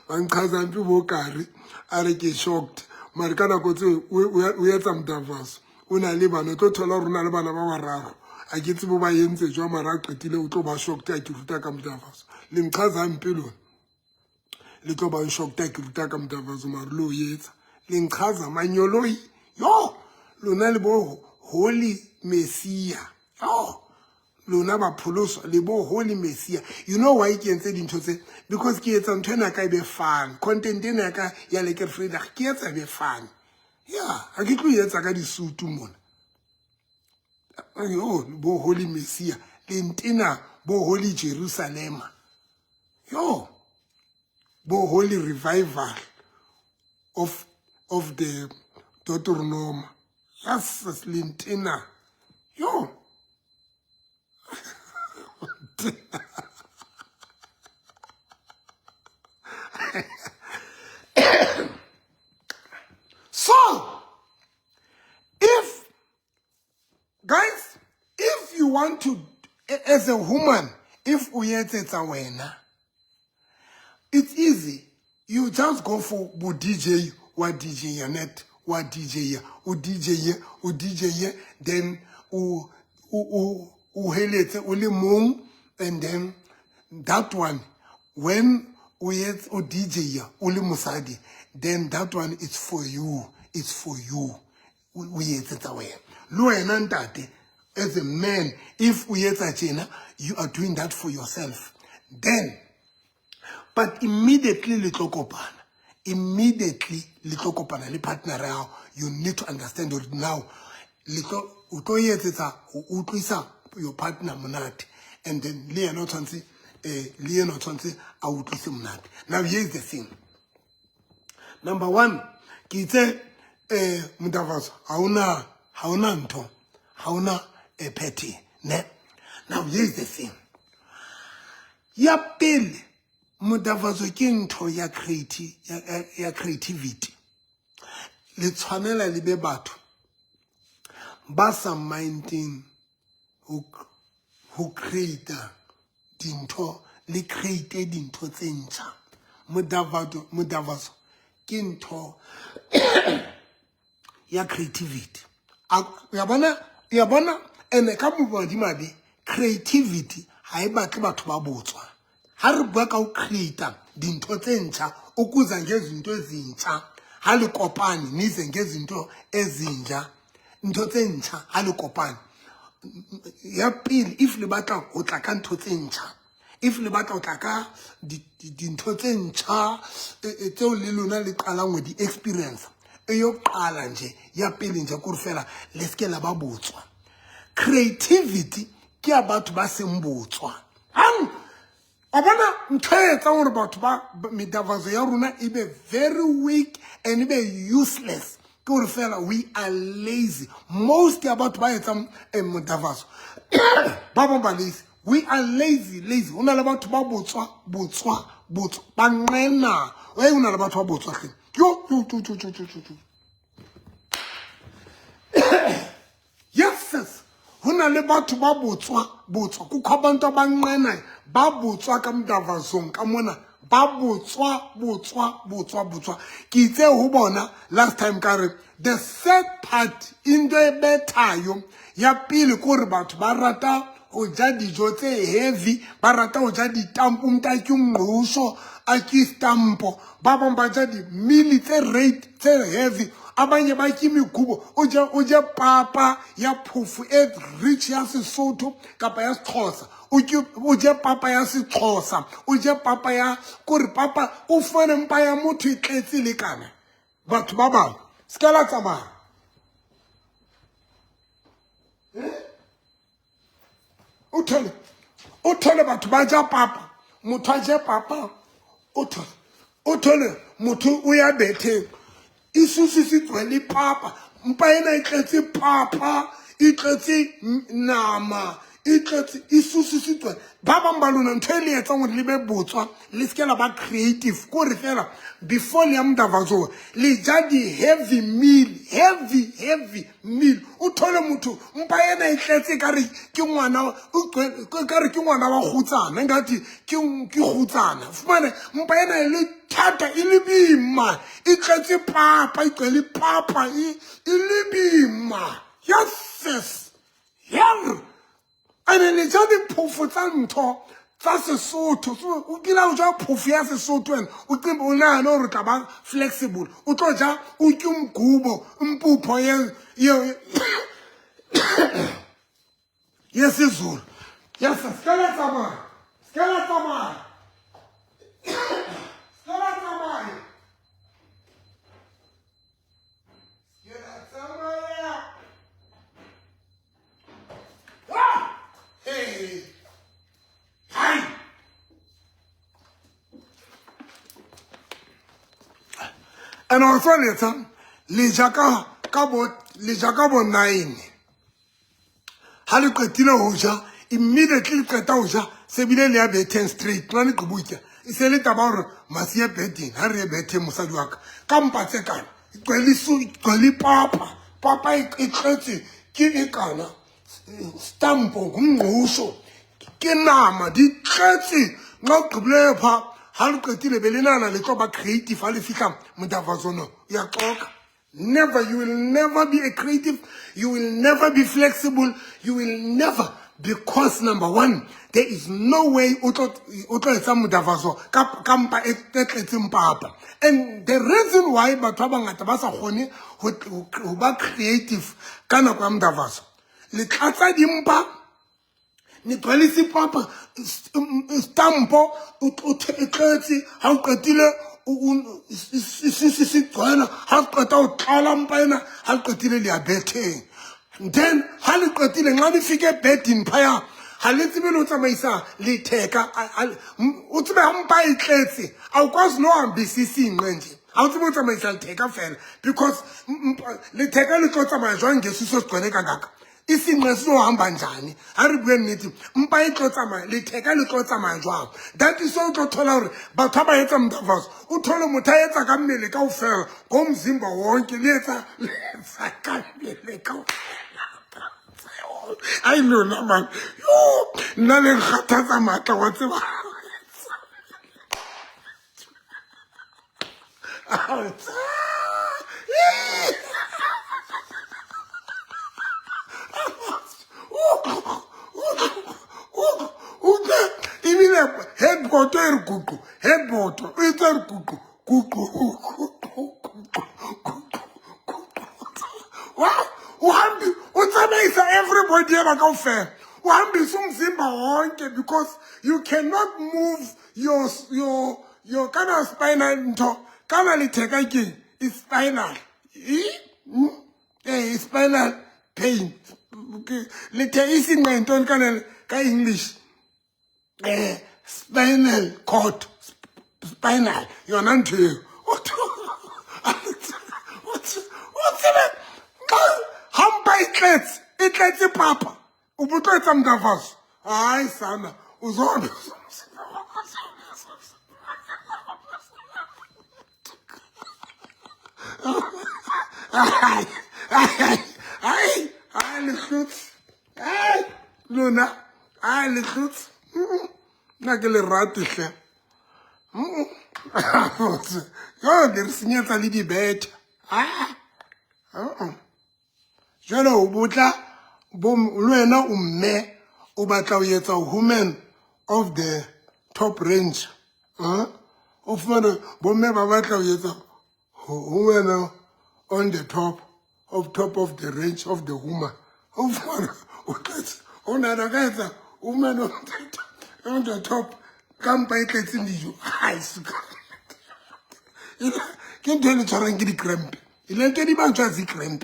S1: Ba nqhaza mpe bo kare a re ke shocked, mare ka nako tse o etsa mdavaso, o na le bana, o tlo thola hore o na le bana ba bararo, a ke tsebe ba entse jwang, mara a qetile o tlo ba shocked a ke ruta ka mdavaso. Le nqhaza mpe lona, le tlo ba shocked a ke ruta ka mdavaso, mare le o etsa. Le nqhaza manyoloi yo, lona le bo Holy Messiah yo, lona ba pholoswa le bo Holy Messiah. You know why ke entse dintho tse? Because ke etsa ntho ena ka e be fun, content ena ka ya Lekker Vrydag ke etsa e be fun. Yeah, ha ke tlo etsa ka disutu mona. Yo, bo Holy Messiah le ntena bo Holy Jerusalem yo, bo Holy Revival of the Deuteronomy. Yes, le ntena yo. So, if guys, if you want to, as a woman, if o etsetsa wena, it's easy. You just go for bo DJ, wa DJ ya net, wa DJ ya, o DJ ya, o DJ ya, then o heletse o le mong, and then that one, when o etse o DJ ya, o le mosadi, then that one is for you, it's for you. O etsetsa wena. Le wena ntate, as a man, if o etsa tjena, you are doing that for yourself. Then, but immediately le tlo kopana, immediately le tlo kopana le partner ya hao, you need to understand that now le tlo, o tlo etsetsa ho utlwisa your partner monate. And then le yena o tshwanetse le yena o tshwanetse a utlwise monate. Now here is the thing. Number one, ke itse Mdavazo ha ona ntho, ha ona a party, ne? Now here is the thing. Ya pele, Mdavazo ke ntho ya creative, ya creativity. Le tshwanela le be batho ba sa minding ho create dintho, le create dintho tse ntjha. Mdavazo ke ntho ya creativity. Ya bona, ya bona, ene ka madimabe creativity ha e batle batho ba botswa. Ha re bua ka ho create dintho tse ntjha, ukuza ngezinto ezintsha, ha le kopane nize ngezinto ezintsha, ntho tse ntjha ha le kopane. Ya pele, if le batla ho tla ka ntho tse ntjha, if le batla ho tla ka dintho tse ntjha tseo le lona le qalang ho di experience, e yo qala nje ya pele nje kore fela le seke la ba botswa. Creativity ke ya batho ba seng botswa. Hang wa bona ntho e etsang hore batho ba medavazo ya rona e be very weak and e be useless ke hore fela we are lazy. Most ya batho ba etsang modavazo ba bang ba lazy. We are lazy, lazy. Ho na le batho ba botswa, botswa, botswa, ba nqena. Ho na le batho ba botswa hleng. Yo, yo, yo, yo, yo, yo, yo. Yes, sis. Ho na le batho ba botswa, botswa. Kukho abantu abanqenayo, ba botswa ka mdavazong ka mona. Ba botswa, botswa, botswa, botswa. Ke itse ho bona last time ka re the sad part, into e bethayo ya pele ke hore batho ba rata ho ja dijo tse heavy, ba rata ho ja ditampo, mnta ke ngqusho, a ke stampo. Ba bang ba ja di-meal tse rate tse heavy, abanye ba ke megubo, o je papa ya phofo e rich ya Sesotho kapa ya Sexhosa, o je papa ya Sexhosa, o je papa ya kore papa, o fumane mpa ya motho e tletse le kana. Batho ba bang se ka la tsamaya. O thole batho ba ja papa, motho a je papa, o thole motho o ya betheng e susisitswe le papa, mpa ena e tletse papa, e tletse nama, e tletse, e susisitswe. Ba bang ba lona ntho e le etsang hore le be botswa, le seke la ba creative, kore fela before le ya mdavazo le ja di-heavy meal, heavy, heavy meal. O thole motho mpa ena e tletse ka re ke ngwana, ka re ke ngwana wa kgutsana, ngathi ke kgutsana. Fumane mpa ena e le thata, e le boima, e tletse papa, e tlwele papa, e le boima. Yes, sis. Yer. Ene le ja diphofo tsa ntho tsa Sesotho. So o kila o ja phofo ya Sesotho wena, o cimba o nahane hore o tla ba flexible, o tlo ja o ke mgubo, mpupho ye yesiZulu. Yes, se la tsamaya, se la tsamaya, se la tsamaya, se la tsamaya. Ah! Hey! Hai! And also letsa le ja ka bo, le ja ka bo 9. Ha le qetile ho ja, immediately le qeta ho ja, se bile le ya betheng straight. Nna le qobutla. E se le taba hore masi ye betheng, ha re ye betheng mosadi wa ka. Ka mpa tse kana, gcwele papa. Papa e tletse ke e kana. Stampo ngumngqusho. Ke nama di tletse. Nxa o gqibile pha, ha le qetile be le nahana le tlo ba creative ha le fihla modavazono. Ya xoka. Never, you will never be a creative, you will never be flexible, you will never, because number one, there is no way o tlo etsa modavazo ka mpa e tletseng papa. And the reason why batho ba bangata ba sa kgone ho ba creative ka nako ya modavazo, le tlatsa dimpa, ne gcwalise papa, stampo, o tletse, ha o qetile se gcwela, ha o qeta ho tlala mpa ena, ha le qetile le ya betheng. Then ha le qetile, nxa le fike ebhedini phaya, Ha le tsebe le ho tsamaisa letheka. O tsebe ha mpa e tletse. Awukwazi nohambisa isinqe nje. Ha o tsebe ho tsamaisa letheka fela because letheka le tlo tsamaya jwang ngesisu esigcwele kangaka? Isinqe sizohamba njani? Ha re bue nnete, mpa e tlo tsamaya, letheka le tlo tsamaya jwang? That is o tlo thola hore batho ha ba etsa mdavazo, o thole motho a etsa ka mmele kaofela, ngomzimba wonke, le etsa le etsa ka mmele kaofela. Ai lona man, yo nna le nkgathatsa matla wa tseba. Utlwe ebile headboto e re kuqu, headboto e tse re kuqu kuqu kuqu kuqu kuqu. Uhambi o tsamaisa everybody ena kaofela, o hambisa umzimba wonke because you cannot move your kana spinal ntho kana letheka keng e spinal e spinal pain lethe e sinqe ntoni kana ka English spinal cord spinal yona ntho eo o tsebe ha mpa e tletse e tletse papa o bo tlo etsa mdavazo. Hayi sana, uzohambe ai ai ai ai lehlotse ai lona ai lehlotse nna ke le rate hle yo le re senyetsa le dibetha. Jwale o botla bo le wena o mme o batla ho etsa woman of the top range, o fumane bomme ba batla ho etsa woman on the top of top of the range of the woman. O fumane o tletse o nana ka etsa woman on the top ka mpa e tletseng dijo. Ai suka, ke ntho e le tshwarang ke di-cramp, le ntho di bantswa zi-cramp,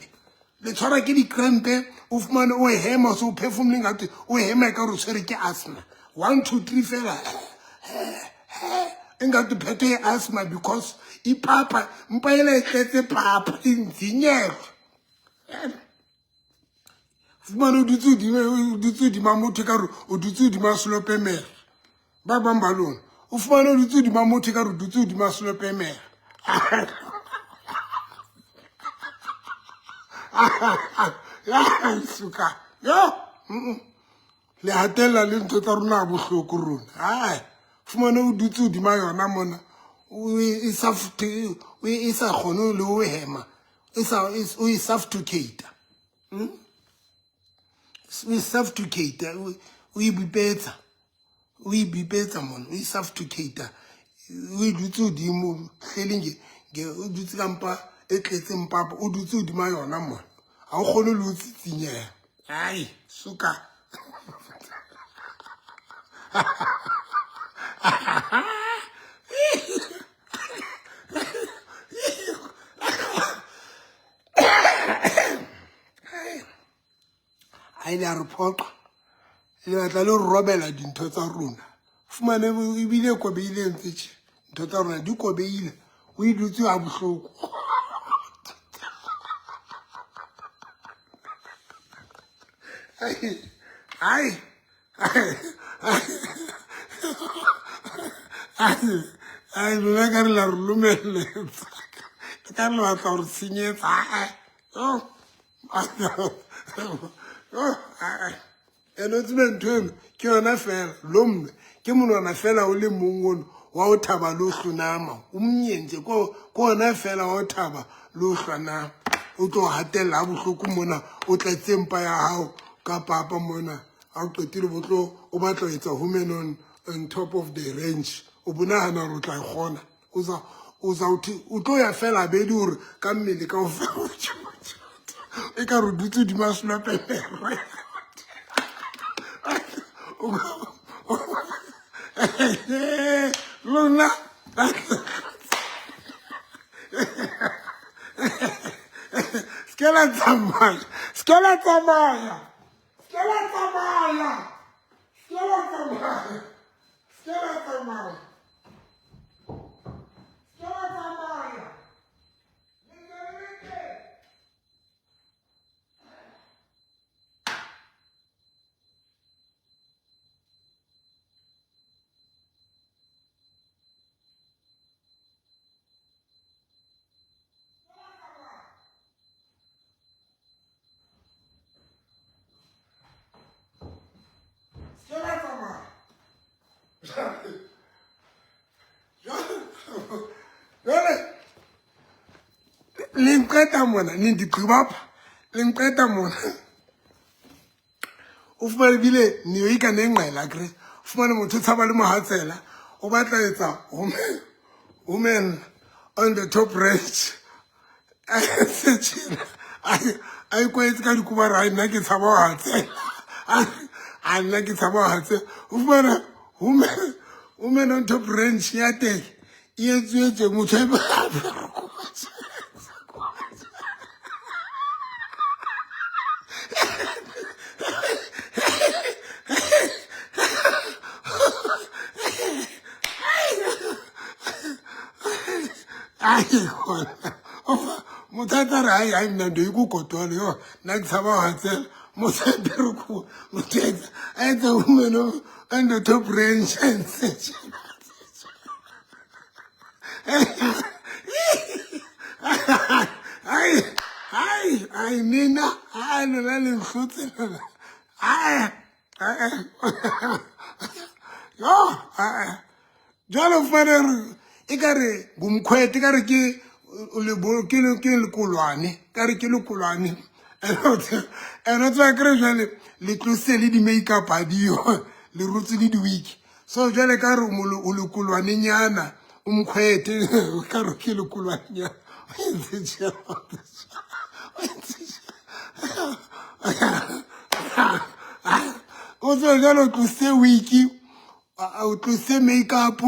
S1: le tshwara ke di-cramp. O fumane o hema so o phefumoleng gate o hema e ka gore o tshwere ke asthma. 1 2 3 fela e ngate phetho e asthma because ipapa mpa ela e tletse papa e ntsinyelwa. Fumane o dutse hodima o dutse hodima motho ka re o dutse hodima selopemere. Ba bang ba lona o fumane o dutse hodima motho ka re o dutse hodima selopemere. Suka yo le hatella le ntho tsa rona bohloko rona. Ai fumane o dutse hodima yona mona o e sa e sa kgone le ho hema, e sa o e suffocate, o e suffocate, o e bipetsa, o e bipetsa mona, o e suffocate, o e dutse hodimo hlele nge o dutse ka mpa e tletseng papa, o dutse hodima yona mona, ha o kgone le ho tsitsinyeha. Ai suka. Ha ile a re phoqa le batla le robela dintho tsa rona. Fumane ebile kobeile ntse tje ntho tsa rona di kobeile, o e dutse ha bohloko. Ai ai lona ka re la re lomelletsa ka re batla gore senyetsa. Ene o tsebe ntho eno ke yona fela lo mme ke monwana fela o le mong ono wa o thaba le o hlonama o mnye nje ko ona fela wa o thaba le o hlonama o tlo hatella ha bohloko mona o tletse mpa ya hao ka papa mona ha o qetile bo tlo o batla ho etsa woman on top of the range o bonahana hore o tla e kgona o sa o tlo ya fela bedi hore ka mmele kaofela e ka re dutse hodima selopemere. Lona se ke la tsamaya, se ke la tsamaya, se ke la tsamaya. tsamaya. Se ke la tsamaya. Se ke la tsamaya. Le ntse le le teng. Se la tsamaya. Jwale le nqeta mona, le ndiqibapha, le nqeta mona. O fumane bile neoika nengqela kre. O fumane motho o tshaba le mohatsela, o batla etsa woman on the top range. Setjhela a ikwaetse ka dikobo a re, "Ai, nna ke tshaba ho hatsela." A nna ke tshaba ho hatsela. O fumana woman on top range ya teng e etsuwe tje motho a ai khona motho a tla re ai ai nna ndo ikugodola yo nna ke tshaba ho hatsela motho a apere kobo motho a etsa woman on the top range a entse tjena. Ai ai ai nina ai lona le nhlotse lona ai ai yo ai jwale o fumane re e ka re ngumkhwetha e ka re ke ke lekolwane ka re ke lekolwane ene o tseba kere jwale le tlositse le di-makeup ha diyo le rotse le di-wig so jwale ka re o lekolwanenyana o mkhwethe ka re ke lekolwanenyana o entse tjena, o entse tjena. O tsebe jwale o tlositse wig o tlositse makeup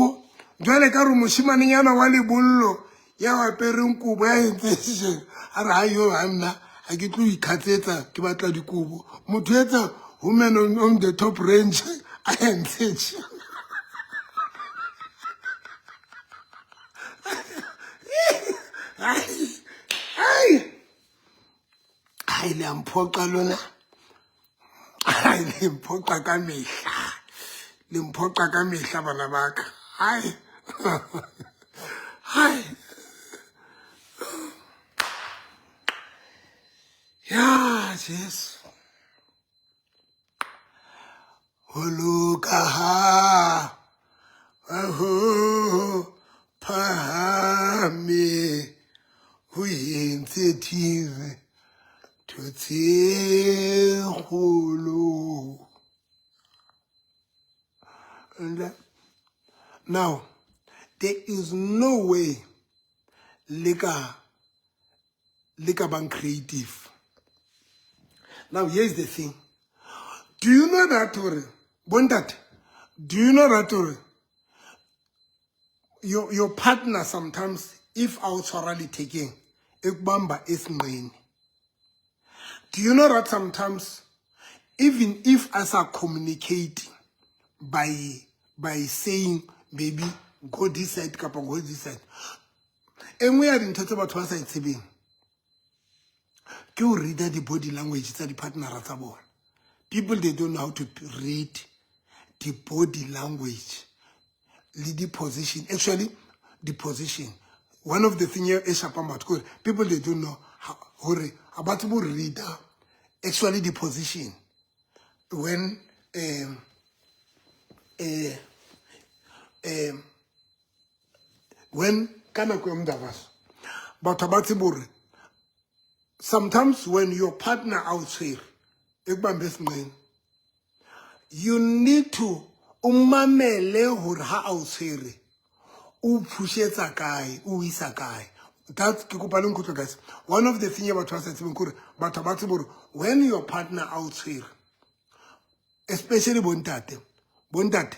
S1: jwale ka re moshimanenyana wa lebollo ya apereng kobo ya entse tjena a re hayo ha nna ha ke tlo ikhatsetsa ke batla dikobo motho etsa woman on the top range a entse tjena. Ai ai ai le a mphoqa lona ai le mphoqa ka mehla le mphoqa ka mehla bana ba ka ai ai ya Jesu ho loka ha ho phahame ho entse thive ntho tse kgolo. Now, there is no way le ka bang creative. Now, here's the thing. Do you know that hore bontate, do you know that hore your partner sometimes if a o tshwara lethekeng e kubamba esinqeni? Do you know that sometimes even if as a communicate by saying baby go this side kapa go this side, e nngwe ya dintho tse batho ba sa e tsebeng ke ho read the body language tsa di-partnera tsa bona. People, they don't know how to read the body language le the position. Actually, the position, one of the thing e shapang batho kore people, they don't know hore ha ba tsebe ho read actually the position when when ka nako ya modavaso batho ba tsebe hore sometimes when your partner a o tshwere e kubambe esinqeni, you need to o mamele hore ha a o tshwere o phushetsa kae o isa kae. That's ke kopa le nkutlwe guys. One of the thing batho ba sa tsebeng kore batho ba tsebe hore when your partner a o tshwere, especially bontate, bontate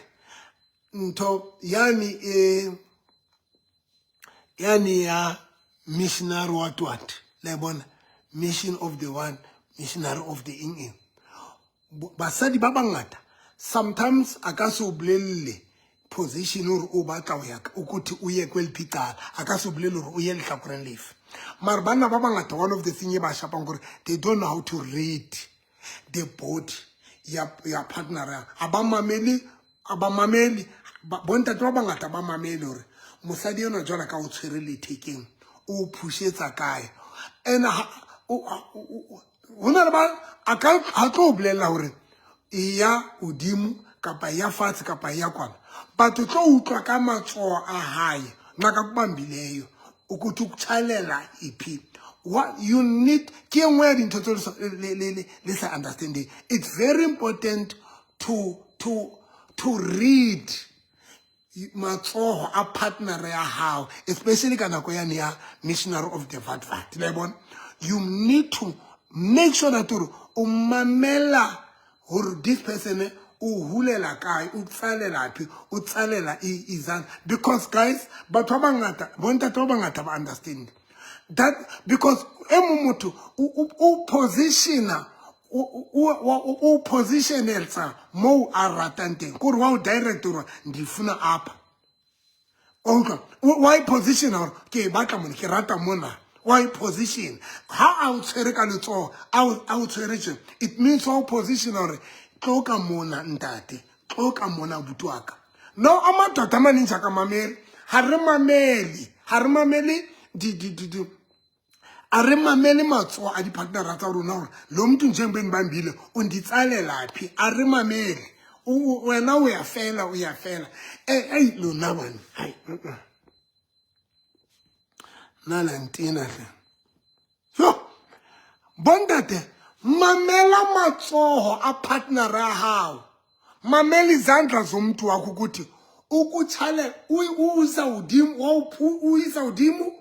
S1: ntho yani e yani ya missionary what what la bona mission of the one missionary of the eng eng basadi ba bangata Sometimes a ka se o bolelle position hore o batla ho ya ukuthi o ye kweliphi icala, a ka se o bolelle hore o ye lehlakoreng lefe. Mara banna ba bangata, one of the thing e ba shapang kore they don't know how to read the body ya partner ya. Ha ba mamele, ha ba mamele, bontate ba bangata ba mamele hore mosadi enwa jwale ka o tshwere lethekeng, o phushetsa kae. And ho na le ba a ka ha tlo bolella hore e ya hodimo kapa ya fatshe kapa ya kwana, but o tlo utlwa ka matsoho a hae nakakubambileyo ukuthi ukutshalela iphi. What you need ke e nngwe ya dintho tse le sa understanding. It's very important to read matsoho a partner ya hao, especially ka nako yane ya missionary of the vatvat. Le bona, you need to make sure that hore o mamela hore this person o hulela kae, o tsalela phi, o tsalela izandla. Because guys, batho ba bangata, bontate ba bangata ba understand that, because e mong motho o positiona, o positionetsa moo a ratang teng, kore wa o direct hore ndifuna apha. O utlwa, wa e position hore ke e batla mona, ke rata mona. Wa e position ha a o tshwere ka letsoho, a o tshwere tje, it means wa o position hore tlo ka mona ntate, tlo ka mona abuti wa ka. No, a madoda a manintsi a ka mamele, ha re mamele, ha re mamele di, di, di, di, a re mamele matsoho a di-partnera tsa rona hore lo mntu njengoba endibambile unditsalela phi. A re mamele. Wena o ya fela, o ya fela. Ei lona bana, hai, nna la ntena hle. Yo, bontate, mamela matsoho a partner ya hao, mamela izandla zomntu wakho ukuthi ukutshale, uisa hodimo, uisa hodimo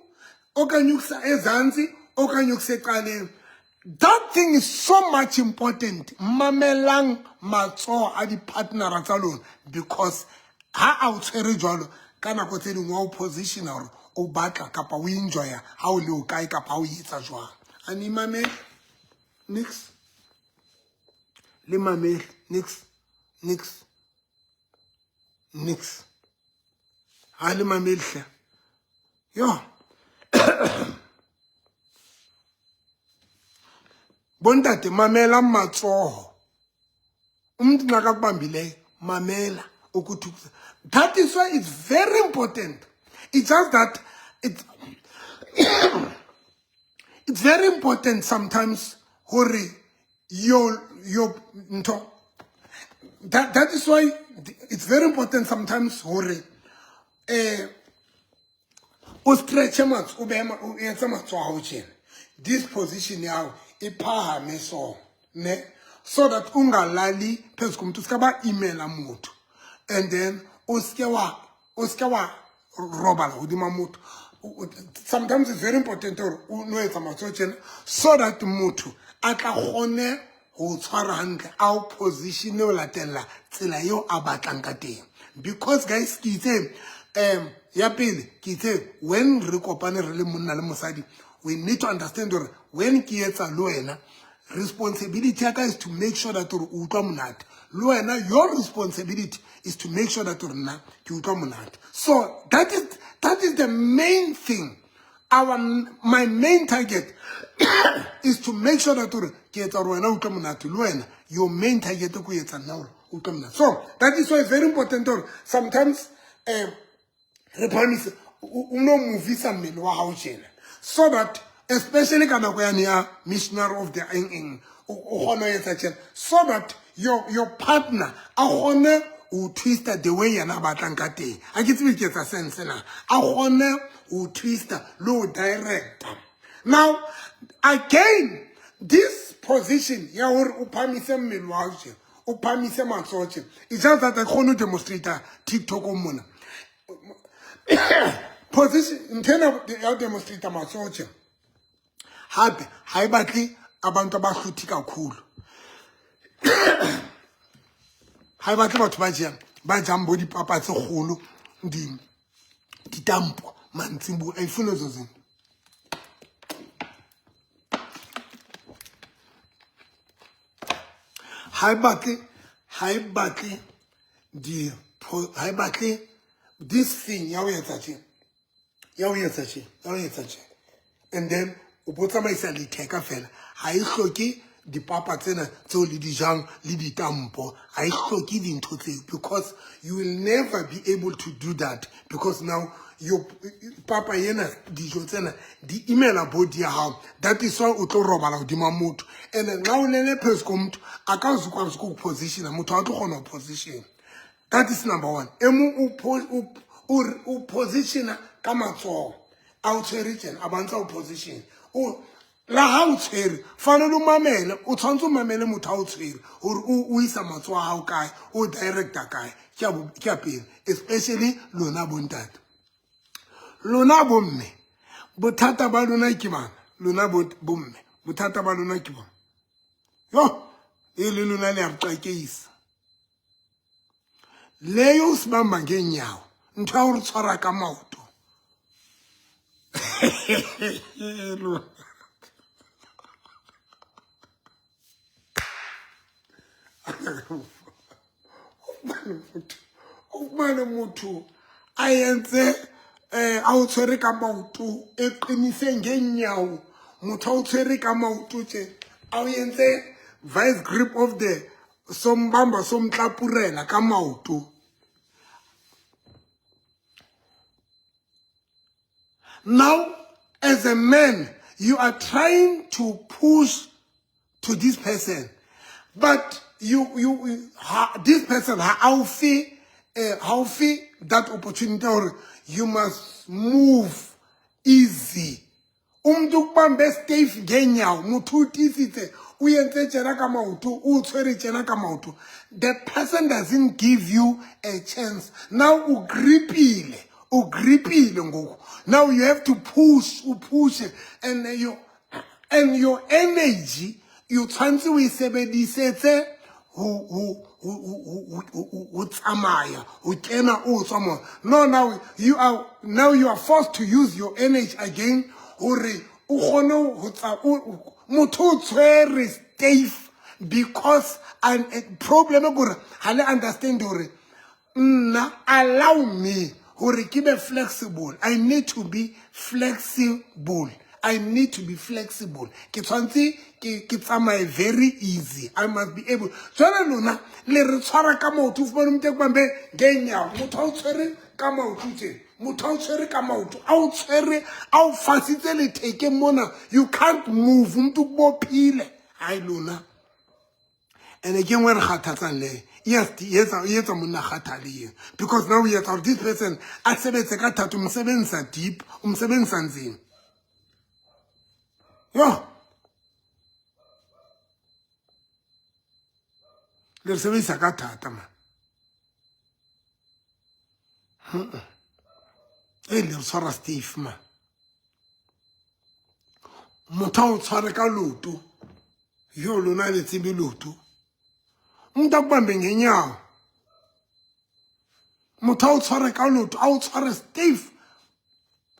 S1: okanye ukusa ezantsi okanye ukusecaleni. That thing is so much important. Mamelang matsoho a di-partnera tsa lona, because ha a o tshwere jwalo ka nako tse dingwe wa o positiona hore o batla kapa o enjoya ha o le o kae kapa ha o etsa jwang. A ni mamele nix, le mamele nix, nix, nix, ha le mamele hle. Yo, bontate, mamela matsoho. Umuntu nakakubambileyo, mamela ukuthi, that is why it's very important. It's just that it's very important sometimes hore your ntho, that is why it's very important sometimes hore o stretch matsoho, o behe o etse matsoho a hao tjena, this position ya hao e phahame so ne, so that ungalali phezu komuntu, o ska ba imela motho, and then o ska wa robala hodima motho. Sometimes it's very important hore o no etsa matsoho tjena so that motho a tla kgone ho tshwara hantle, a o position o latella tsela eo a batlang ka teng. Because guys, ke itse, ya pele ke itse, when re kopane re le monna le mosadi, we need to understand hore when ke etsa le wena, responsibility ya ka is to make sure that hore o utlwa monate. Le wena, your responsibility is to make sure that hore nna ke utlwa monate. So that is the main thing. My main target is to make sure that hore ke etsa hore wena o utlwe monate. Le wena, your main target ke ho etsa nna hore o utlwe monate. So that is why it's very important hore sometimes re phahamise, o no movisa mmele wa hao tjena, so that especially ka nako yane ya missionary of the eng eng, o kgone ho etsa tjena so that your partner a kgone ho twista the way yena a batlang ka teng. Ha ke tsebe ke etsa sense na, a kgone ho twista le ho directa. Now again, this position ya hore o phahamise mmele wa hao tjena, o phahamise matsoho tjena, it's just that I kgone ho demonstrate TikTok mona position ntho ena ya ho demonstrate matsoho tjena. Hape ha e batle abantu abahluthi kakhulu, ha e batle batho ba jang, ba jang bo dipapa tse kgolo, ditampo mantsibuya, a ifune ezo zinto. Ha e batle, Ha e batle di ha e batle this thing ya ho etsa tje, ya ho etsa tje, ya ho etsa tje, and then o bo tsamaisa letheka fela. Ha e hloke dipapa tsena tseo le di jang le ditampo, ha e hloke dintho tseo, because you will never be able to do that, because now your papa ena, dijo tsena di imela body ya hao. That is why o tlo robala hodima motho, and nxa o lele phezu komntu, akazukwazi ukukupositiona. Motho ha tlo kgona ho position. That is number one. E mong o positiona ka matsoho, a o tshwere tjena, a bantsa o position o la ha o tshwere. Fanele o mamele, o tshwanetse o mamele motho ha o tshwere hore o isa matsoho a hao kae, o directa kae. Ke ya pele, especially lona bontate, lona bomme, bothata ba lona ke bana. Lona bomme, bothata ba lona ke bona. Yo, e le lona le ya re qakehisa leyo usibamba ngeenyawo, ntho ya gore tshwara ka maoto. Lona o fumane motho a entse a o tshwere ka maoto, e qinise ngeenyawo. Motho a o tshwere ka maoto tje, a o entse vice grip of the sombamba, somtlapurela ka maoto. Now, as a man, you are trying to push to this person, but you ha, this person ha ha o fe that opportunity or you must move easy. Umuntu ukubambe stiff ngeenyawo, motho o tiisitse, o entse tjena ka maoto, o tshwere tjena ka maoto. The person doesn't give you a chance. Now o gripile, o gripile ngoku. Now you have to push, u-push, and your energy you tshwanetse o e sebedisetse ho tsamaya, ho kena, o tswa mo. No, now you are forced to use your energy again hore o kgone ho tsa motho o tshwere stiff, because and problem ke hore ha le understand hore nna, allow me hore ke be flexible. I need to be flexible, I need to be flexible. Ke tshwanetse ke tsamaye very easy. I must be able. Jwale lona le re tshwara ka maoto. O fumane motho bambe ngeenyawo, motho a o tshwere ka maoto tje, motho a o tshwere ka maoto, a o tshwere, a o fasitse lethekeng mona. You can't move, umuntu kubophile. Hayi lona, ene ke nngwe re kgathatsang le yes, e etsa monna kgathale eo, because now o etsa gore this person a sebetse ka thata. O mo sebedisa deep, o mo sebedisa nzima. Yo, le re sebedisa ka thata man. E le re tshwara stiff man. Motho a o tshware ka loto. Yo, lona le tsebe loto. Umuntu akubambe ngenyawo, motho a o tshware ka loto, a o tshware stiff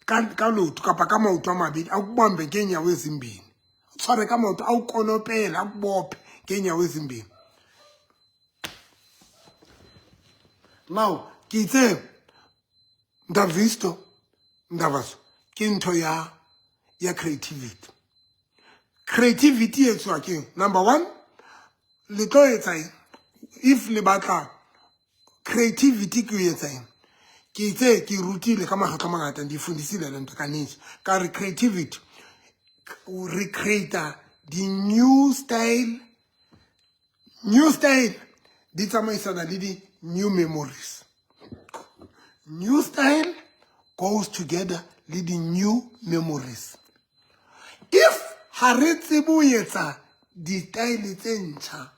S1: ka loto kapa ka maoto a mabedi, a kubambe ngeenyawo ezimbini, tshware ka maoto, a o konopele, a kubophe ngeenyawo ezimbini. Now ke itse ndavisto ndavaso ke ntho ya creativity. Creativity e etswa ke number one, le tlo etsa eng if le batla creativity? Ke o etsa eng? Ke itse ke rutile ka makgetlo a mangata, di fundisile le ntho kaninji, ka re creativity, re creata di-new style. New style di tsamaisana le di-new memories. New style goes together le di-new memories. If ha re tsebe ho etsa di-style tse ntjha,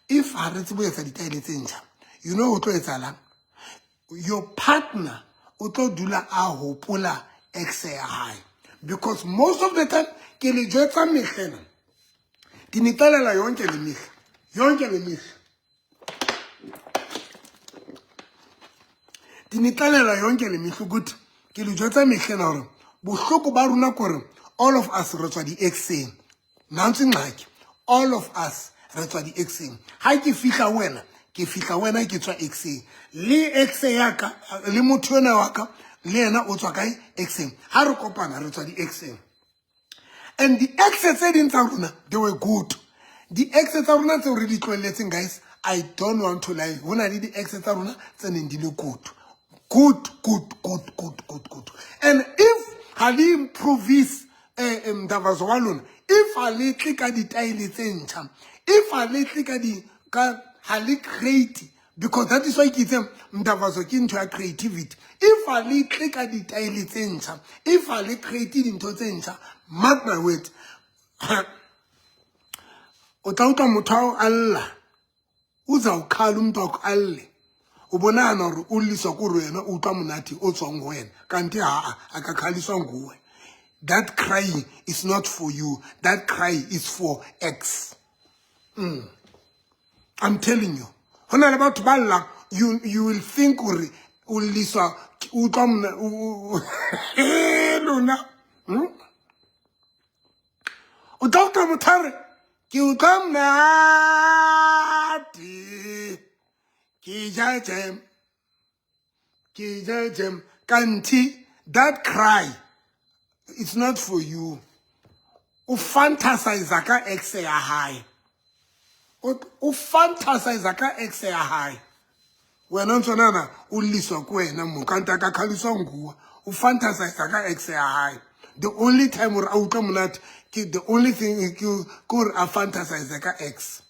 S1: if ha re tsebe ho etsa di-style tse ntjha, you know ho tlo etsahalang? Your partner o tlo dula a hopola ex ya hae, because most of the time, ke le jwetsa mehlena, ndinixelela yonke le mihla, yonke le mihla ndinixelela yonke le mihla ukuthi ke le jwetsa mehlena hore bohloko ba rona kore all of us re tswa di-exeng. Nantsi ingxaki, all of us re tswa di-exeng. Ha ke fihla ho wena, Ke fihla wena ke tswa exeng. Le ex ya ka le motho ena wa ka le yena o tswa kae exeng. Ha re kopana re tswa di-exeng. And di-ex tse ding tsa rona they were good. Di-ex tsa rona tseo re di tlohelletseng guys, I don't want to lie. Ho na le di-ex tsa rona tse neng di le good. Good, good, good, good, good, good. And if ha le improvise mdavazo wa lona, if ha le tle ka ditaele tse ntjha, if ha le tle ka di ka ha le create, because that is why ke itse mdavazo ke ntho ya creativity. If ha le tle ka ditaele tse ntjha, if ha le create dintho tse ntjha, mark my word, o tla utlwa motho ao a lla, uzawukhala umuntu wakho alle. O bonahana hore o lliswa ke hore wena o utlwa monate o tswang ho wena, kante haa a ka khaliswa nguwe. That crying is not for you, that cry is for ex. I'm telling you, ho na le batho ba llang, you will think hore o lliswa o utlwa lona. O tla utlwa motho a re ke utlwa monate, ke ja jam, ke ja jam, kanthe that cry it's not for you. O fantasize ka ex ya hae, o fantasize ka ex ya hae. Wena ntse nana o lliswa ke wena mo, kante a ka khaliswa nguwe. O fantasize ka ex ya hae. The only time hore a utlwa monate ke the only thing ke hore a fantasize ka ex.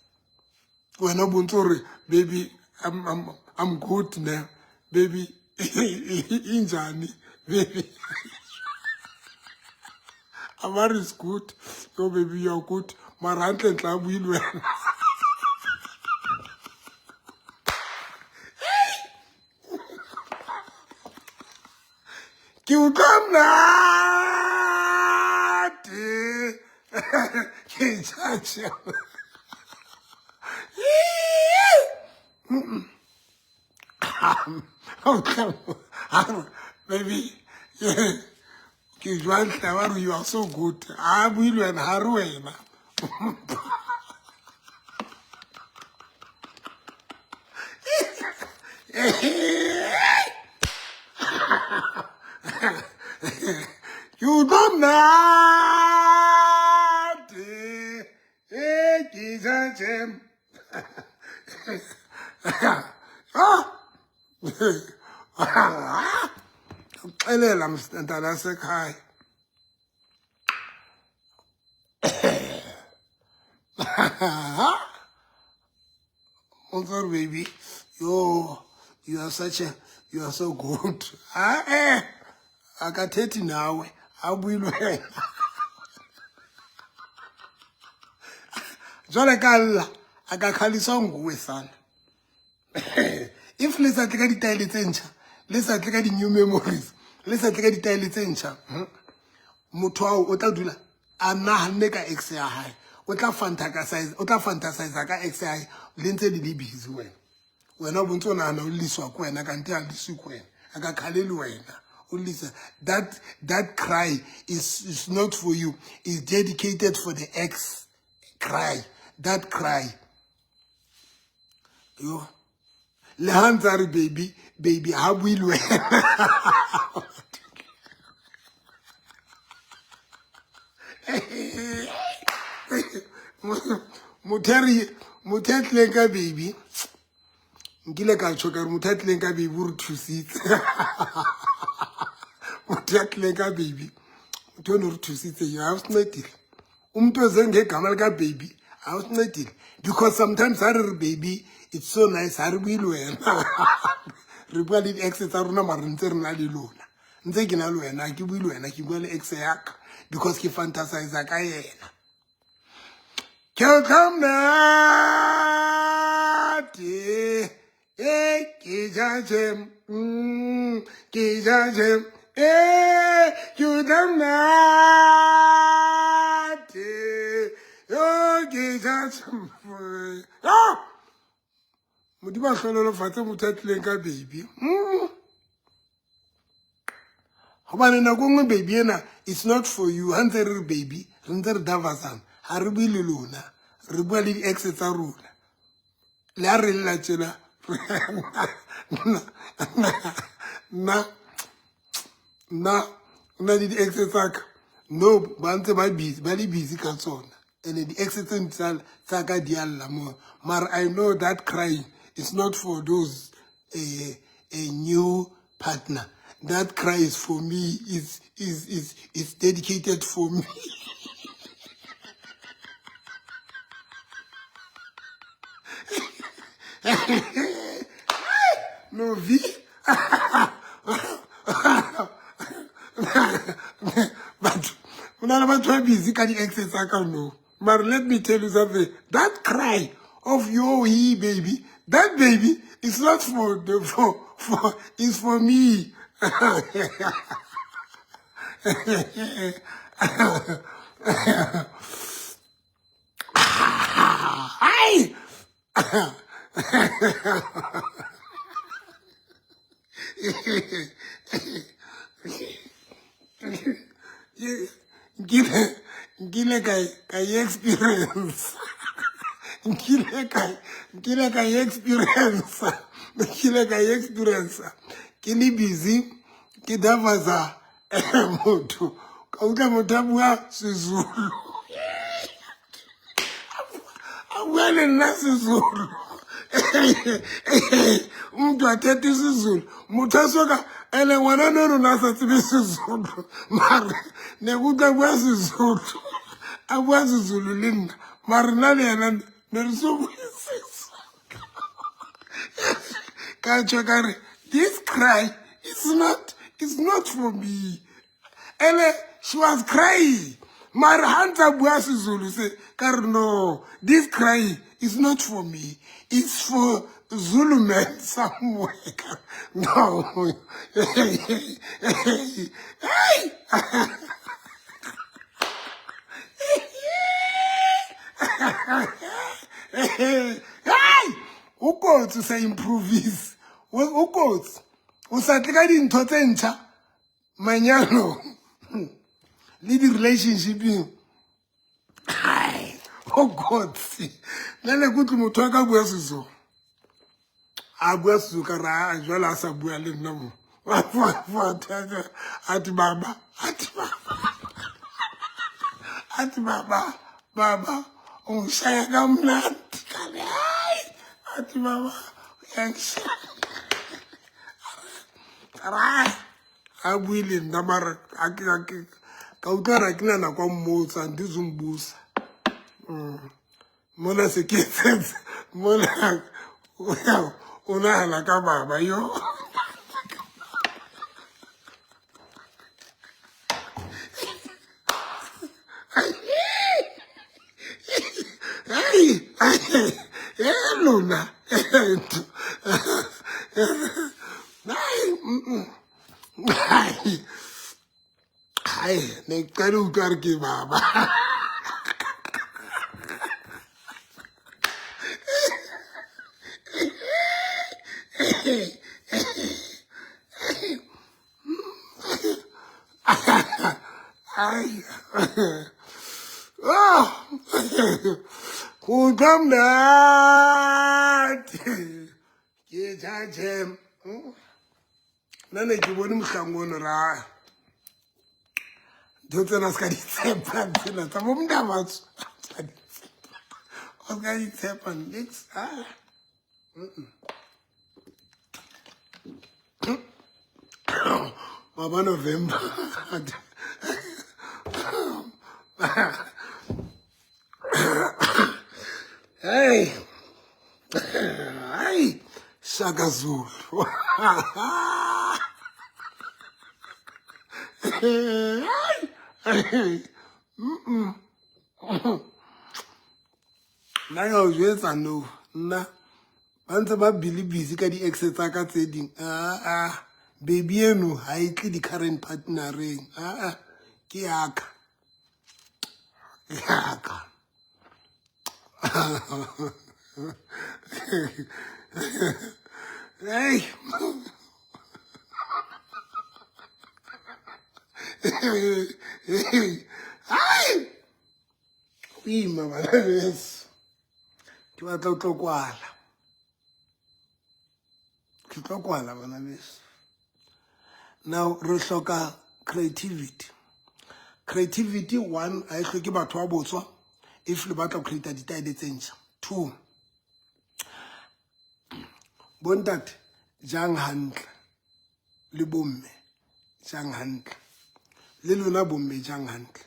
S1: Wena o bontse hore baby I'm good ne, baby injani baby, Amar is good, yo baby you are good, mara hantle ntle a bue le wena. Ke utlwa monate, ke ja jam. Baby ke jwang hle, ba re you are so good, a bue le wena, ha re wena. Ke utlwa monate, e ke ja jam. Uxelela mntana sekhaya. I'm sorry baby, yo you are such a, you are so good. Ah akathethi nawe, a bue le wena. Jwale ka lla a ka khaliswa nguwe sana. If le sa tle ka ditaele tse ntjha, le sa tle ka di-new memories, le sa tle ka ditaele tse ntjha, motho ao o tla dula a nahanne ka ex ya hae, o tla fantasize, o tla fantasize ka ex ya hae le ntse le le busy. Wena wena o bontse o nahana o lliswa ke wena, kante a lliswe ke wena, a ka khalele wena o llisa. That cry is not for you, is dedicated for the ex cry. That cry yo le ha ntse a re baby baby, ha bue le wena. Motho a re motho a tlileng ka baby, nkile ka tjho ka re motho a tlileng ka baby o re thusitse. Motho a tlileng ka baby, motho ono re thusitse yo, awusincedile. Umuntu oze ngegama lika baby awusincedile, because sometimes ha re re baby it's so nice, ha re bue le wena, re bua le di-ex tsa rona, mara ntse re na le lona, ntse ke na le wena, ke bue le wena, ke bua le ex ya ka because ke fantasize ka yena. Ke utlwa monate, e ke ja jam, ke ja jam, e ke utlwa monate, yo ke ja jam. Ah! Modimo a hlohonolofatse motho a tlileng ka baby. Hobane nako nngwe baby ena it's not for you. Ha ntse re re baby, re ntse re davasana, ha re bue le lona, re bua le di-ex tsa rona. Le ha re lla tjena nna nna nna le di-ex tsa ka no ba ntse ba busy ba le busy ka tsona and di-ex tse tsa ka di a lla mo mara I know that crying is not for those a new partner. That cry is for me, is dedicated for me. No V. But ho na le batho ba busy ka di-ex tsa ka no. But let me tell you something. That cry of yo he baby, that baby is not for the for it's for me. Ai! Nkile ka experience nkile ka experience nkile ka experience ke le busy ke davaza motho ka utlwa motho a bua Sezulu a bua le nna Sezulu umuntu athetha isiZulu motho a soka ene ngwana no rona a sa tsebe Sezulu mare ne ke utlwa bua Sezulu a bua Sezulu le nna mare nna le yena ne re so bue Sezulu ka tjho ka re this cry is not for me. Ene she was crying mare ha ntse a bua Sezulu se ka re no, this cry is not for me, it's for Zulu man somewhere. No, hey. Hey, o kotsi o sa improvise o kotsi o sa tle ka dintho tse ntšha manyalo le di-relationshipeng. Ai, o kotsi nna ne ke utlwe motho a ka bua Sezulu a bua Sezulu ka re a jwale a sa bua le nna mo athi baba athi baba athi baba baba ungishaya kamnandi ka re hayi athi baba uyangishaya ka re hayi a bue le nna mara ka utlwa re ke na nako ya mmotsa andizumbusa mona se ke etsetse mona o nahana ka baba yo. Ai, e lona ai ai ai ne ke qale utlwa re ke baba. Ai oh go utlwa monate ke jaje nna ne ke bone mohlang ono ra ntho tsena se ka di tshepa tsena tsa bo Mndabatso o se ka di tshepa nix ah baba November. Hey hey Shaka Zulu. Hey nna ka o jwetsa no nna ba ntse ba bile busy ka di-ex tsa ka tse ding aa baby eno ha e tle di-current partnereng aa ke yaka yaka. Hey ai o ima bana beso ke batla ho tlo kwala. Ke tlo kwala bana beso. Now re hloka creativity. Creativity one, ha e hloke batho ba botswa if le batla ho create ditaele tse ntjha. Two, bontate jang hantle le bomme jang hantle, le lona bomme jang hantle,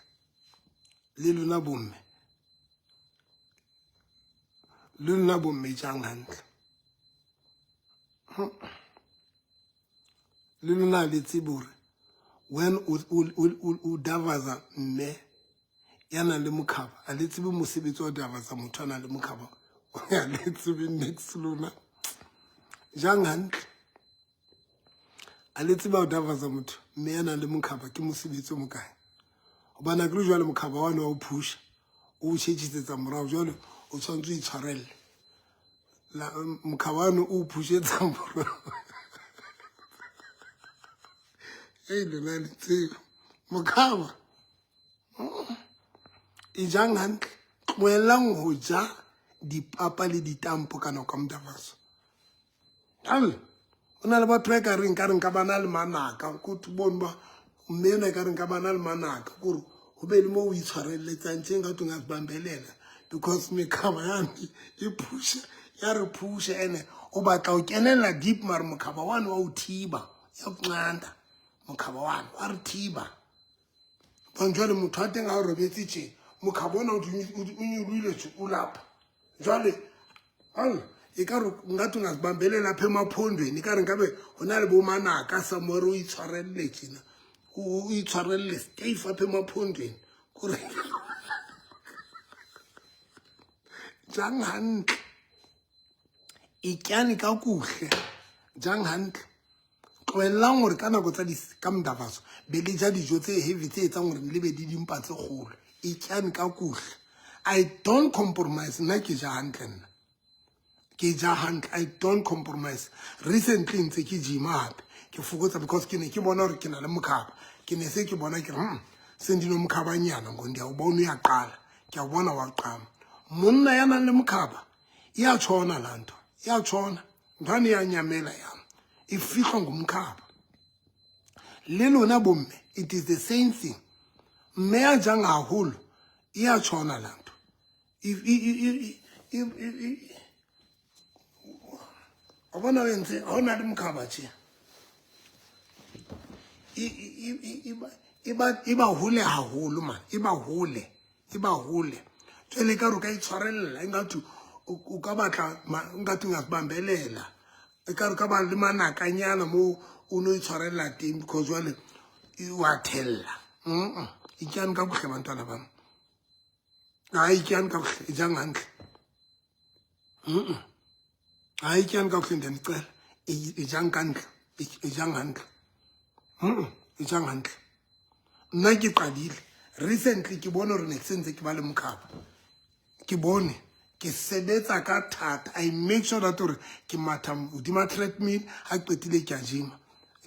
S1: le lona bomme, le lona bomme jang hantle. Le lona le tsebe hore when o davaza mme ya nang le mokhaba, a le tsebe mosebetsi wa davaza motho a nang le mokhaba, a le tsebe next lona jang hantle. A le tsebe ho davaza motho mme ya nang le mokhaba ke mosebetsi o mokae, hobane akere jwale mokhaba wane wa o phusha, o tjhetjhisetsa morao, jwale o tshwanetse o itshwarelle. Mokhaba wane o phushetsa morao. Ei lona le tsebe mokhaba e jang hantle. Tlohellang ho ja dipapa le ditampo ka nako ya modavaso. Al o na le batho ba e ka reng ka reng ka bana le manaka, ko bone ba mme ena e ka reng ka bana le manaka, kore ho be le mo o itshwarelletsang tje nka tlong a bambelela, because mekhaba yane e phusha, ya re phusha, ene o batla ho kenella deep, mare mokhaba wane wa o thiba, ya kunqanda mokhaba wane wa re thiba. Bang jwale motho wa teng ha o robetse tje, mokhaba ona o nyolohile tje, o lapa jwale al e ka re nka tonga bambelela phe maphondweni, e ka re nkabe ho na le bo manaka somewhere o itshwarelle tjena, o itshwarelle stay apha emaphondweni, kore jang hantle, ityani kakuhle, jang hantle. Tlohellang hore ka nako tsa ka modavaso be le ja dijo tse heavy tse etsang hore le be di dimpa tse kgolo. Ityani kakuhle. I don't compromise. Nna ke ja hantle, nna ke ja hantle, I don't compromise. Recently ntse ke gym-a hape, ke fokotsa because ke ne ke bona hore ke na le mokhaba, ke ne se ke bona ke re sendinomkhabanyana ngo ndiyawubona uyaqala, ke a bona wa qama. Monna ya nang le mokhaba ya tshona la ntho, ya tshona nthwane, ya nyamela ya e fihlwa ngumkhaba. Le lona bomme, it is the same thing. Mme ya jang haholo e ya tshona la ntho. Wa bona o entse ha o na le mokhaba tje, e ba hole haholo man, e ba hole, e ba hole. Jwale ka re o ka itshwarella, engathi o ka batla ngathi ungazibambelela, e ka re ka ba le manakanyana mo o no itshwarella teng, because jwale wa thella. Ityani kakuhle bantwana bam, hayi ityani kakuhle, ijang hantle. Hayi ityani kakuhle, ndiyanicela, ejang kantle, ejang hantle, ejang hantle. Nna ke qadile recently, ke bone hore ne ke sentse ke ba le mokhaba, ke bone ke sebetsa ka thata. I make sure that hore ke matha hodima treadmill, ha qetile ke a gym-a,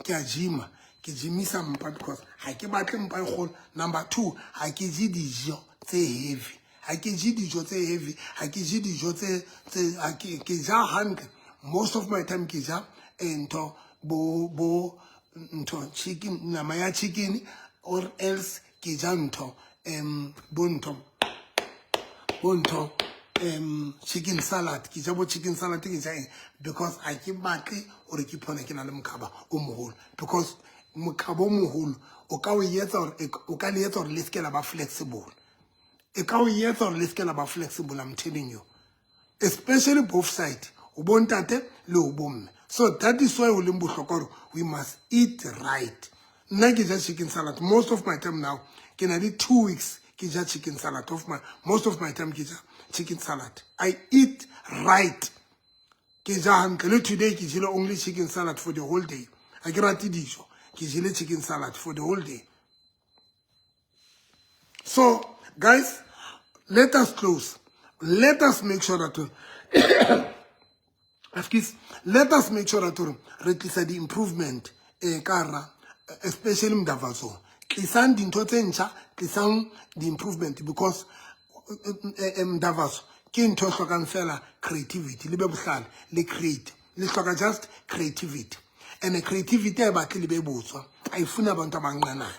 S1: ke a gym-a, ke gymisa mpa because ha ke batle mpa e kgolo. Number two, ha ke je dijo tse heavy, ha ke je dijo tse heavy, ha ke je dijo tse ha ke ja hantle. Most of my time ke ja ntho bo ntho chicken, nama ya chicken, or else ke ja ntho bo ntho chicken salad, ke ja bo chicken salad, ke ja eng, because ha ke batle hore ke iphone ke na le mokhaba o moholo, because mokhaba o moholo o ka o etsa hore o ka le etsa hore le seke la ba flexible, e ka o etsa hore le seke la ba flexible. I'm telling you, especially both side, o bontate le o bomme. So that is why o leng bohlokwa hore we must eat right. Nna ke ja chicken salad most of my time now. Ke na le 2 weeks ke ja chicken salad of my most of my time ke ja chicken salad. I eat right, ke ja hantle. Le today ke jele only chicken salad for the whole day. Ha ke rate dijo, ke jele chicken salad for the whole day. So guys, let us close. Let us make sure that, excuse, let us make sure that re tlisa di-improvement ka hara especially mdavazo. Tlisang dintho tse ntjha, tlisang di-improvement, because mdavazo ke ntho e hlokang fela creativity, le be bohlale, le create. Le hloka just creativity, and creativity ha e batle le be botswa, a e fune abantu abanqanayo,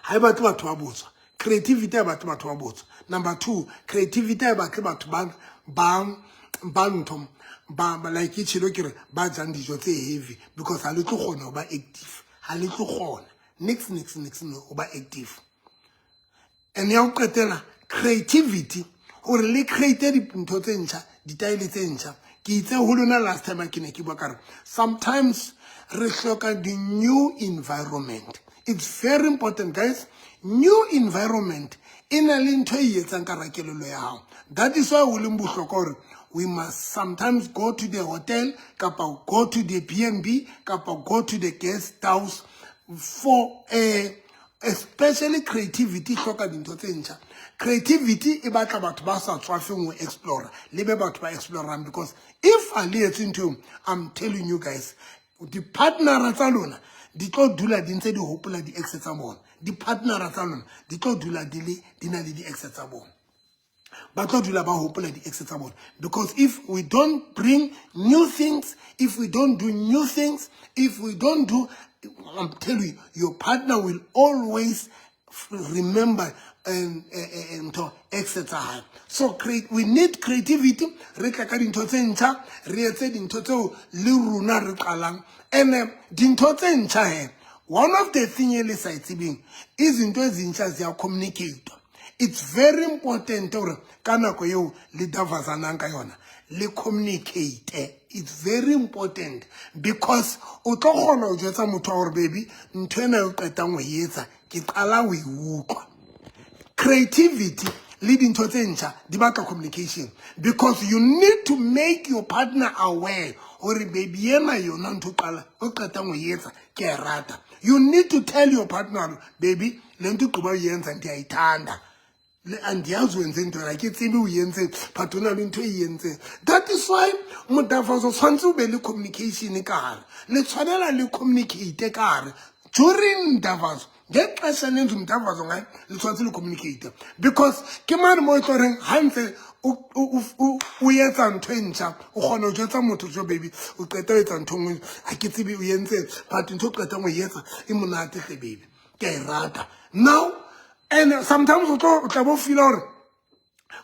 S1: ha e batle batho ba botswa. Creativity ha e batle batho ba botswa. Number two, creativity ha e batle batho ba ntho ba like ke tjhelo ke re ba jang dijo tse heavy, because ha le tlo kgona ho ba active, ha le tlo kgona nix nix nix ho ba active. And ya ho qetela, creativity, hore le create dintho tse ntjha, ditaele tse ntjha. Ke itse ho lona last time ke ne ke bua ka re sometimes re hloka the-new environment. It's very important, guys. New environment e na le ntho e etsang ka rakelelo ya hao. That is why ho leng bohlokwa hore we must sometimes go to the hotel kapa go to the B&B kapa go to the guest house for a especially creativity e hloka dintho tse ntjha. Creativity e batla batho ba sa tswafeng ho explore, le be batho ba explorang, because if a le etse ntho eo, I'm telling you guys, di-partnera tsa lona di tlo dula di ntse di hopola di-ex tsa bona. Di-partnera tsa lona di tlo dula di le di na le di-ex tsa bona, ba tlo dula ba hopola di-ex tsa bona, because if we don't bring new things, if we don't do new things, if we don't do, I'm telling you, your partner will always remember ntho ex tsa hae. So create, we need creativity. Re tla ka dintho tse ntjha, re etse dintho tseo le rona re qalang. And dintho tse ntjha he, one of the thing e le sa e tsebeng, izinto ezintsha ziya-communicate. It's very important hore ka nako eo le davazanang ka yona le communicate. It's very important because o tlo kgona ho jwetsa motho wa hore, "Baby, ntho ena e o qetang ho e etsa, ke qala ho e utlwa." Creativity le dintho tse ntjha di batla communication, because you need to make your partner aware hore, "Baby, ena yona ntho qala o qetang ho e etsa, ke a e rata." You need to tell your partner hore, "Baby, le ntho o qoba o etsa, ndiyayithanda. Andiyazi wenze ntho, ha ke tsebe o entseng, but ho na le ntho e entseng." That is why modafatso tshwanetse o be le communication ka hare. Le tshwanela le communicate ka hare during mdavazo, ngexesha nenza umdavazo ngayo, le tshwanetse le communicate, because ke mane mo e tlo reng ha ntse o etsa ntho e ntjha, o kgona ho jwetsa motho, "Jo baby, o qeta ho etsa ntho e nngwe, ha ke tsebe o entseng, but ntho o qetang ho e etsa e monate hle baby, ke a e rata now." And sometimes o tla bo feela hore,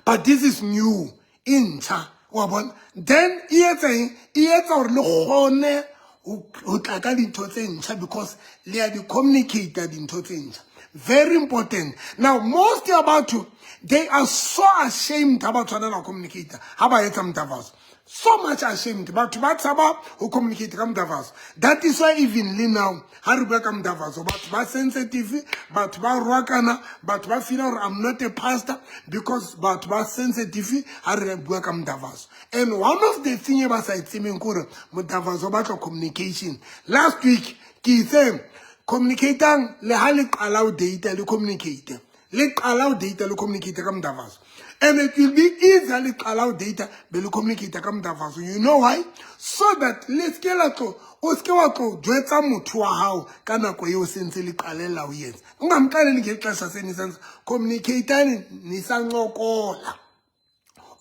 S1: "But this is new, e ntjha," wa bona. Then e etsa eng? E etsa hore le kgone ho tla ka dintho tse ntjha, because le ya di-communicate dintho tse ntjha. Very important. Now, most ya batho, they are so ashamed ha ba tshwanela ho communicate ha ba etsa mdavazo. So much ashamed. Batho ba tshaba ho communicate ka mdavazo. That is why even le now ha re bua ka mdavazo, batho ba sensitive, batho ba rwakana, batho ba feela hore I'm not a pastor, because batho ba sensitive ha re bua ka mdavazo. And one of the thing e ba sa e tsebeng ke hore mdavazo o batla communication. Last week ke itse communicatang le ha le qala ho date, le communicate. Le qala ho date, le communicate ka mdavazo. And it will be easy ha le qala ho date be le communicate ka mdavazo. You know why? So that le ske la tlo, o ske wa tlo jwetsa motho wa hao ka nako eo se ntse le qalella ho etsa. Ungamxeleli ngexesha senisenza. Communicatani nisancokola.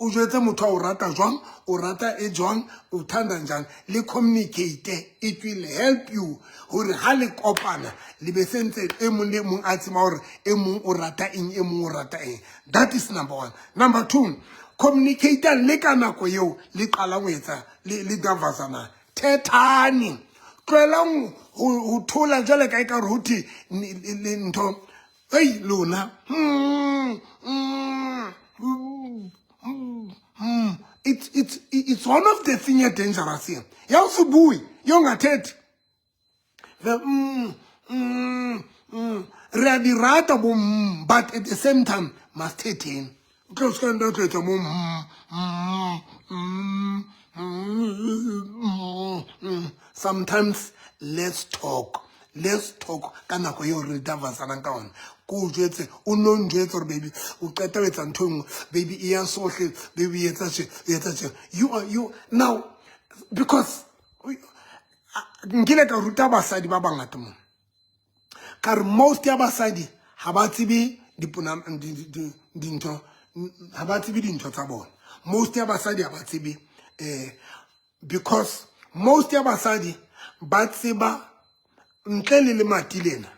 S1: O jwetse motho a o rata jwang, o rata e jwang, o thanda njang, le communicate. It will help you hore ha le kopana le be sentse e mong le mong a tseba hore e mong o rata eng, e mong o rata eng. That is number one. Number two, communicate le ka nako eo le qalang ho etsa le davazana. Thethani, tlohelang ho thola jwale ka ekare ho thwe le ntho ei lona. It's one of the thing e dangerous here ya o se bue yo ngathethi the Re a di rata bo but at the same time masithetheni. O tlo se ka nto tlo etsa mo Sometimes let's talk, let's talk ka nako eo re davasanang ka ona. Ko o jwetse, o no njwetse hore, "Baby, o qeta ho etsa ntho e nngwe, baby, e ya sohle, baby, e etsa tje, e etsa tje." You are you now, because nkile ka ruta basadi ba bangata mo, ka re most ya basadi ha ba tsebe dintho, ha ba tsebe dintho tsa bona. Most ya basadi ha ba tsebe. Because most ya basadi ba tseba ntle le lemati lena.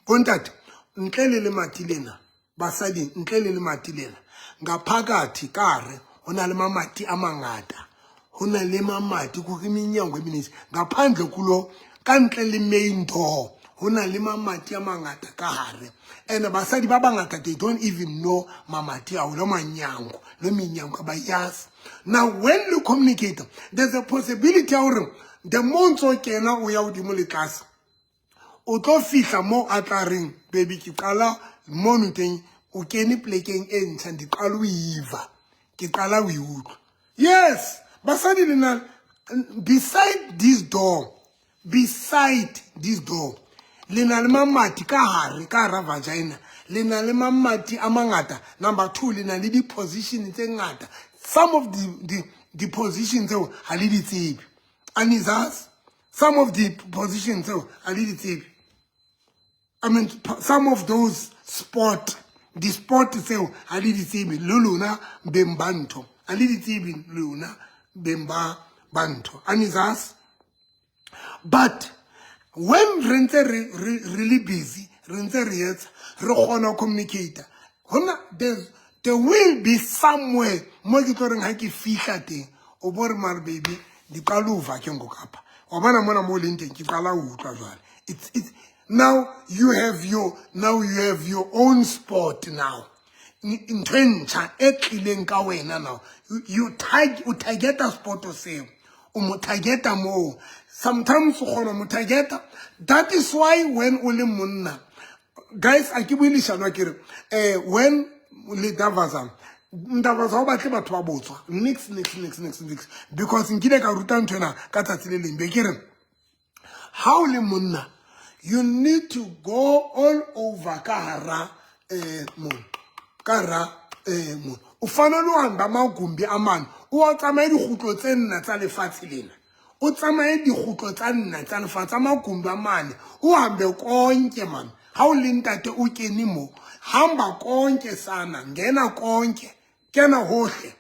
S1: Bontate, ntle le lemati lena, basadi ntle le lemati lena, ngaphakathi ka hare ho na le mamati a mangata. Ho na le mamati kore iminyango emininzi. Ngaphandle kulo ka ntle le main door ho na le mamati a mangata ka hare. And basadi ba bangata they don't even know mamati ao lo manyango, lo minyango abayazi. Now when you communicate, there's a possibility ya hore the more ntso kena o ya hodimo le tlase, o tlo fihla mo a tla reng baby ke qala mono teng, o kene plekeng e ntjha, ndi qala o iva, ke qala o e utlwa. Yes, basadi le na beside this door, beside this door le na le mamati ka hare, ka hara vagina le na le mamati a mangata. Number 2, le na le di-position tse ngata. Some of the position tseo ha le di tsebe. Anizas, some of the positions tseo ha le di tsebe. I mean, some of those sport, the sport tseo ha le di tsebe le lona beng ba ntho. Ha le di tsebe lona beng ba ntho. Anizas. But when re ntse re le busy, re ntse re etsa, re kgona ho communicate. Hona there will be somewhere mo ke tlo reng ha ke fihla teng, o bo re mare baby, di qala ho va ke ngo kapa. Wa bona mona mo leng teng, ke qala ho utlwa jwale. It's now you have your, now you have your own spot now. Ntho e ntjha e tlileng ka wena now. You tag, o targeta spot seo. O mo targeta moo. Sometimes o kgona mo targeta. That is why when o le monna, guys, a ke bue leshano ke re, when le Davaza, Ndavaza o batle batho ba botswa. Nix, nix, nix, nix, nix. Because nkile ka ruta ntho ena ka tsatsi le leng. Be ke re, ha o le monna, you need to go all over ka hara mona. Ka hara mona. O fanele o hamba magumbi a mane, o tsamaye dikgutlo tse nne tsa lefatshe lena. O tsamaye dikgutlo tsa nne tsa lefatshe, tsa magumbi a mane, o hambe konke man. Ha o le ntate o kene mo, hamba konke sana, ngena konke, kena hohle.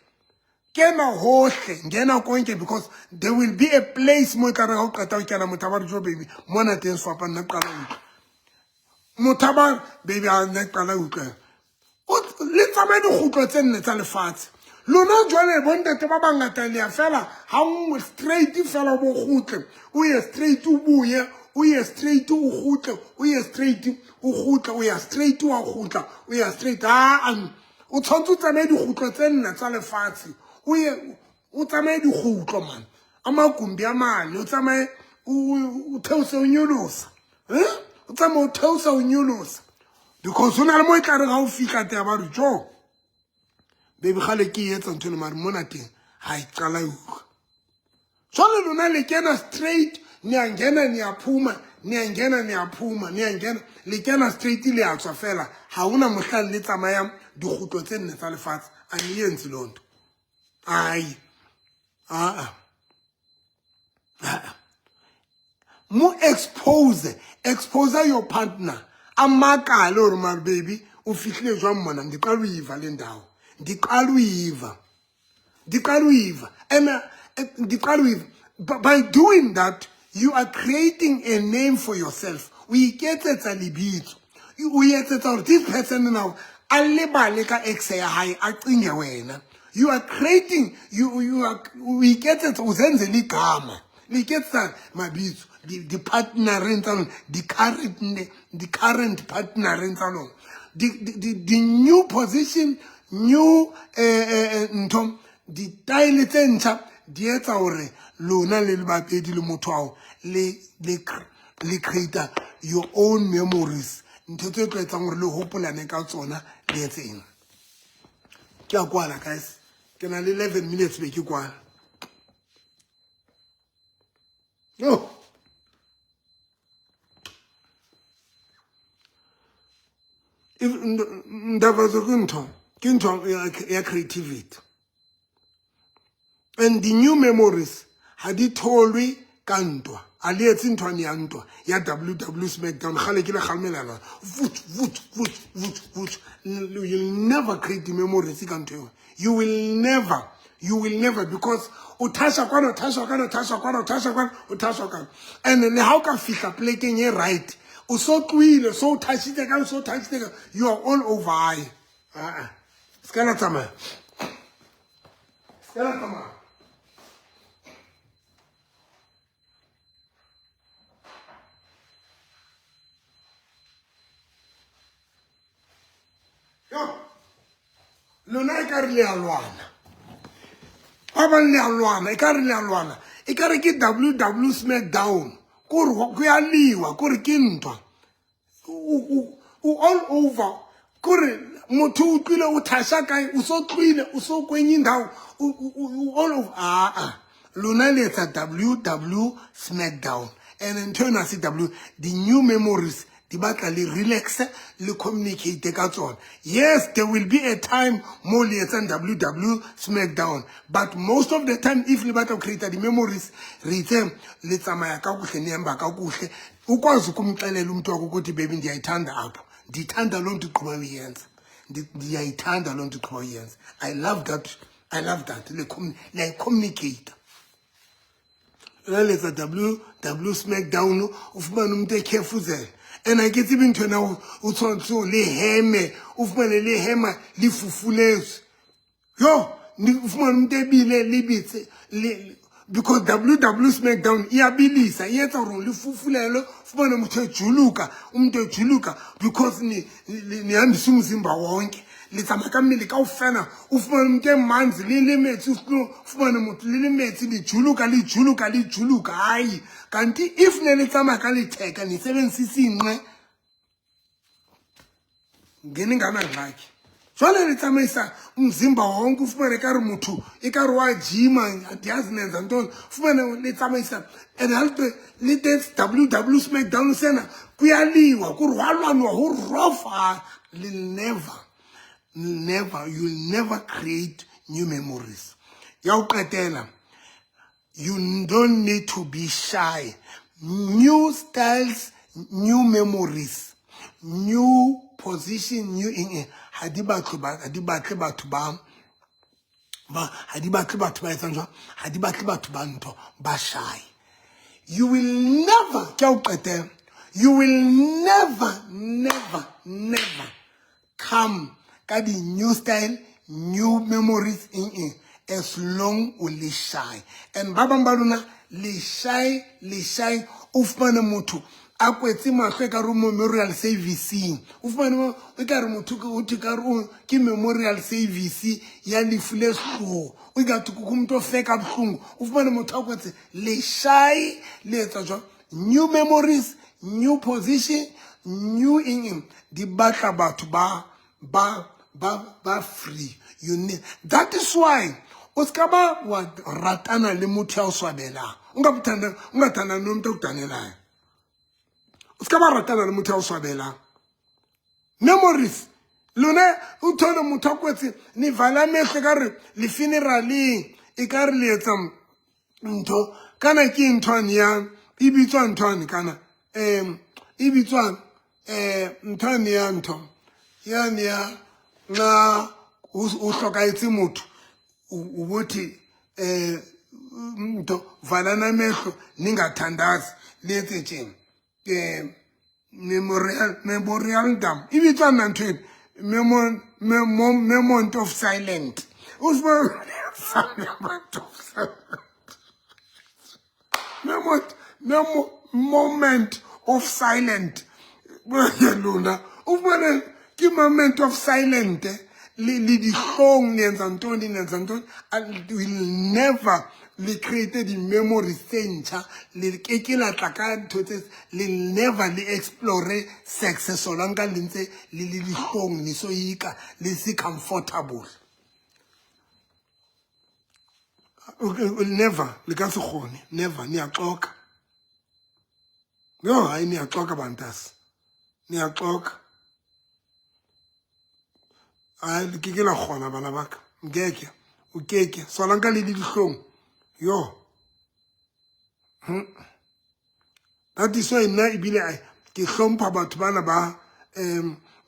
S1: Kena hohle, ngena konke, because there will be a place mo e tla reng ha o qeta ho kena motho a ba re, jo baby, mona teng swapa nna qala ho utlwa. Motho a ba baby a nna qala ho utlwa. Le tsamaye dikgutlo tse nne tsa lefatshe. Lona jwale bontate ba bangata le ya fela ha nngwe straight fela bo kgutle, o ye straight o buye, o ye straight o kgutle, o ye straight o kgutle, o ya straight wa kgutla, o ya straight. Ah, o tshwanetse o tsamaye dikgutlo tse nne tsa lefatshe. O ye o tsamaye dikgutlo man, a makumbi a mane, o tsamaye o theose o nyolosa. O tsamaye o theosa o nyolosa. Because ho na le mo e tla reng ha o fihla teng ba re, jo baby kgale ke e etsa ntho ena, mare mona teng ha e qala e utlwa. Jwale lona le kena straight, ne a ngena ne a phuma, ne a ngena ne a phuma, ne a ngena, le kena straight le a tswa fela. Ha hona mohlang le tsamayang dikgutlo tse nne tsa lefatshe. A ne entse loo ntho. Ai. Ah. Ah. Mo expose, expose your partner. A makale hore mare baby o fihlile jwang mona, ndiqala o iva le ndawo. Ndiqala o iva. Ndiqala o iva. And ndiqala o iva. But by doing that, you are creating a name for yourself. O iketsetsa lebitso. O etsetsa hore this person now a lebale ka ex ya hae, a cinge wena. You are creating, you are, o iketsetsa, o zenzela igama. Le iketsetsa mabitso, di partnereng tsa lona, di current partnereng tsa lona. Di new position, new ntho, di-style tse ntjha di etsa hore lona le le babedi le motho ao le create your own memories. Ntho tse tlo etsang hore le hopolane ka tsona le etseng. Ke a kwala guys, ke na le 11 minutes be ke kwala. No. If ndaba ke ntho, ke ntho ya creativity. And the new memories ha di tholwe ka ntwa. A le etse nthwane ya ntwa ya WW SmackDown. Kgale ke le kgalemelana. Vut, vut, vut, vut, vut. You'll never create the memories ka ntho eo. You will never. You will never, because o thasha kwana, o thasha kwana, o thasha kwana, o thasha kwana, o thasha kwana. And le ha o ka fihla plekeng e right, o so tlohile, so o thashitse ka, so o thashitse ka, you are all over hae. Aa, se ka la tsamaya. Se ka la tsamaya. Yo, lona e ka re le a lwana. Ba bang le a lwana, e ka re le a lwana. E ka re ke WW Smackdown. Kore go ya liwa, kore ke ntwa. O all over. Kore motho o utlwile o thasha kae, o so tlohile, o so kwenye ndao, o all over. Aa, lona le etsa WW Smackdown. And ntho ena se W, the new memories di batla le relax le communicate ka tsona. Yes, there will be a time mo le etsang WW Smackdown, but most of the time if le batla go create di memories, re itse le tsamaya ka kuhle, ni hamba ka kuhle. Ukwazi ukumxelela umuntu wakho ukuthi baby ndiyayithanda apho, ndithanda loo nto uqhuba uyenza, ndiyayithanda loo nto uqhuba uyenza. I love that, I love that. Le communicate. Laletsa WW Smackdown, o fumane umuntu ekhefuzela. And I ke tsebe ntho ena o tshwanetse o le heme, o fumane le hema le fufuletswe. Yo, o fumane umuntu ebile le bitse le, because WW Smackdown iyabilisa, iyenza hore le fufulelwe, fumane motho ejuluka, umuntu ejuluka because ni nihambisa umzimba wonke. Le tsamaya ka mmele kaofela, o fumane motho e manzi le le metsi, o fumane motho le le metsi, le juluka, le juluka, le juluka. Hayi, kanti if ne le tsamaya ka letheka, ne sebenzisa isinqe, ngene ngana ngxaki. Jwale le tsamaisa umzimba wonke, o fumane ka re motho e ka re wa gym-a, andiyazi nenza ntoni. Fumane le tsamaisa, and ha le te WW Smackdown sena, kuyaliwa, kurwalwanwa, ho rofa. Le never, never, you'll never create new memories. Ya ho qetela, you don't need to be shy. New styles, new memories, new position, new eng, ha di batle ba, ha di batle batho ba, ba, ha di batle batho ba etsang jwang, ha di batle batho ba ntho, ba shy. You will never, ke a ho qetela, you will never, never, never come ka di new style, new memories eng eng, as long o le shy. And ba bang ba lona le shy, le shy, o fumane motho a kwetse mahlo e ka re memorial servicing. O fumane mo, e ka re motho ke, o thwe ka re o, ke memorial service ya lefu le sehloho. O ka thwe ke motho o feka bohloko. O fumane motho a kwetse le shy, le etsa jwang? New memories, new position, new eng eng, di batla batho ba, ba, ba, ba free. You need, that is why o ska ba wa ratana le motho ya o swabelang. O nka bothanda, o nka thanda no motho o kutanelayo. O ska ba ratana le motho ya o swabelang. Memories. Lona o thole motho a kwetse ni vala mehlo ka re le funeraleng e ka re le etsa ntho kana ke nthwane ya e bitswa nthwane kana e bitswa nthwane ya ntho yani ya na o hlokahetse motho o bothi ntho valana mehlo ningathandazi le etse tjena memorial, memorial dam e bitswa nna ntho eno moment of silent. O se moment of silent. Moment, memo, moment of silent. Lona o fumane ke moment of silent le le dihlong le etsa ntoni, le etsa ntoni. And will never le create di memories tse ntjha, le ke ke la tla ka ntho tse, le never le explore sex solanka le ntse le le dihlong, le soyika, le se comfortable. Okay, never le ka se kgone, never niyaxoka. No, hayi niyaxoka bantasi, niyaxoka. Hayi ke ke la kgona bana ba ka, nkeke, o keke solanka le le dihlong. Yo. That is why nna ebile ke hlompha batho bana ba,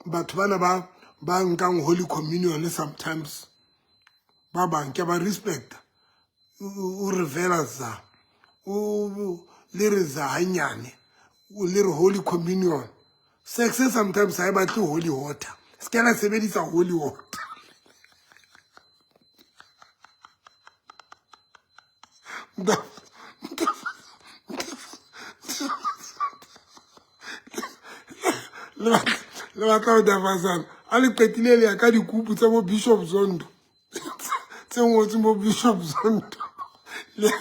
S1: batho bana ba, ba nkang Holy Communion sometimes. Ba bang ke ba respecta. O re vela za. O le re za hanyane. O le re holy communion. Sex sometimes ha e batle holy water. Se ke la sebedisa holy water. Le batla ho dafasana a le qetile le ya ka dikupu tsa bo Bishop Zondo tse ngotsweng bo Bishop Zondo, le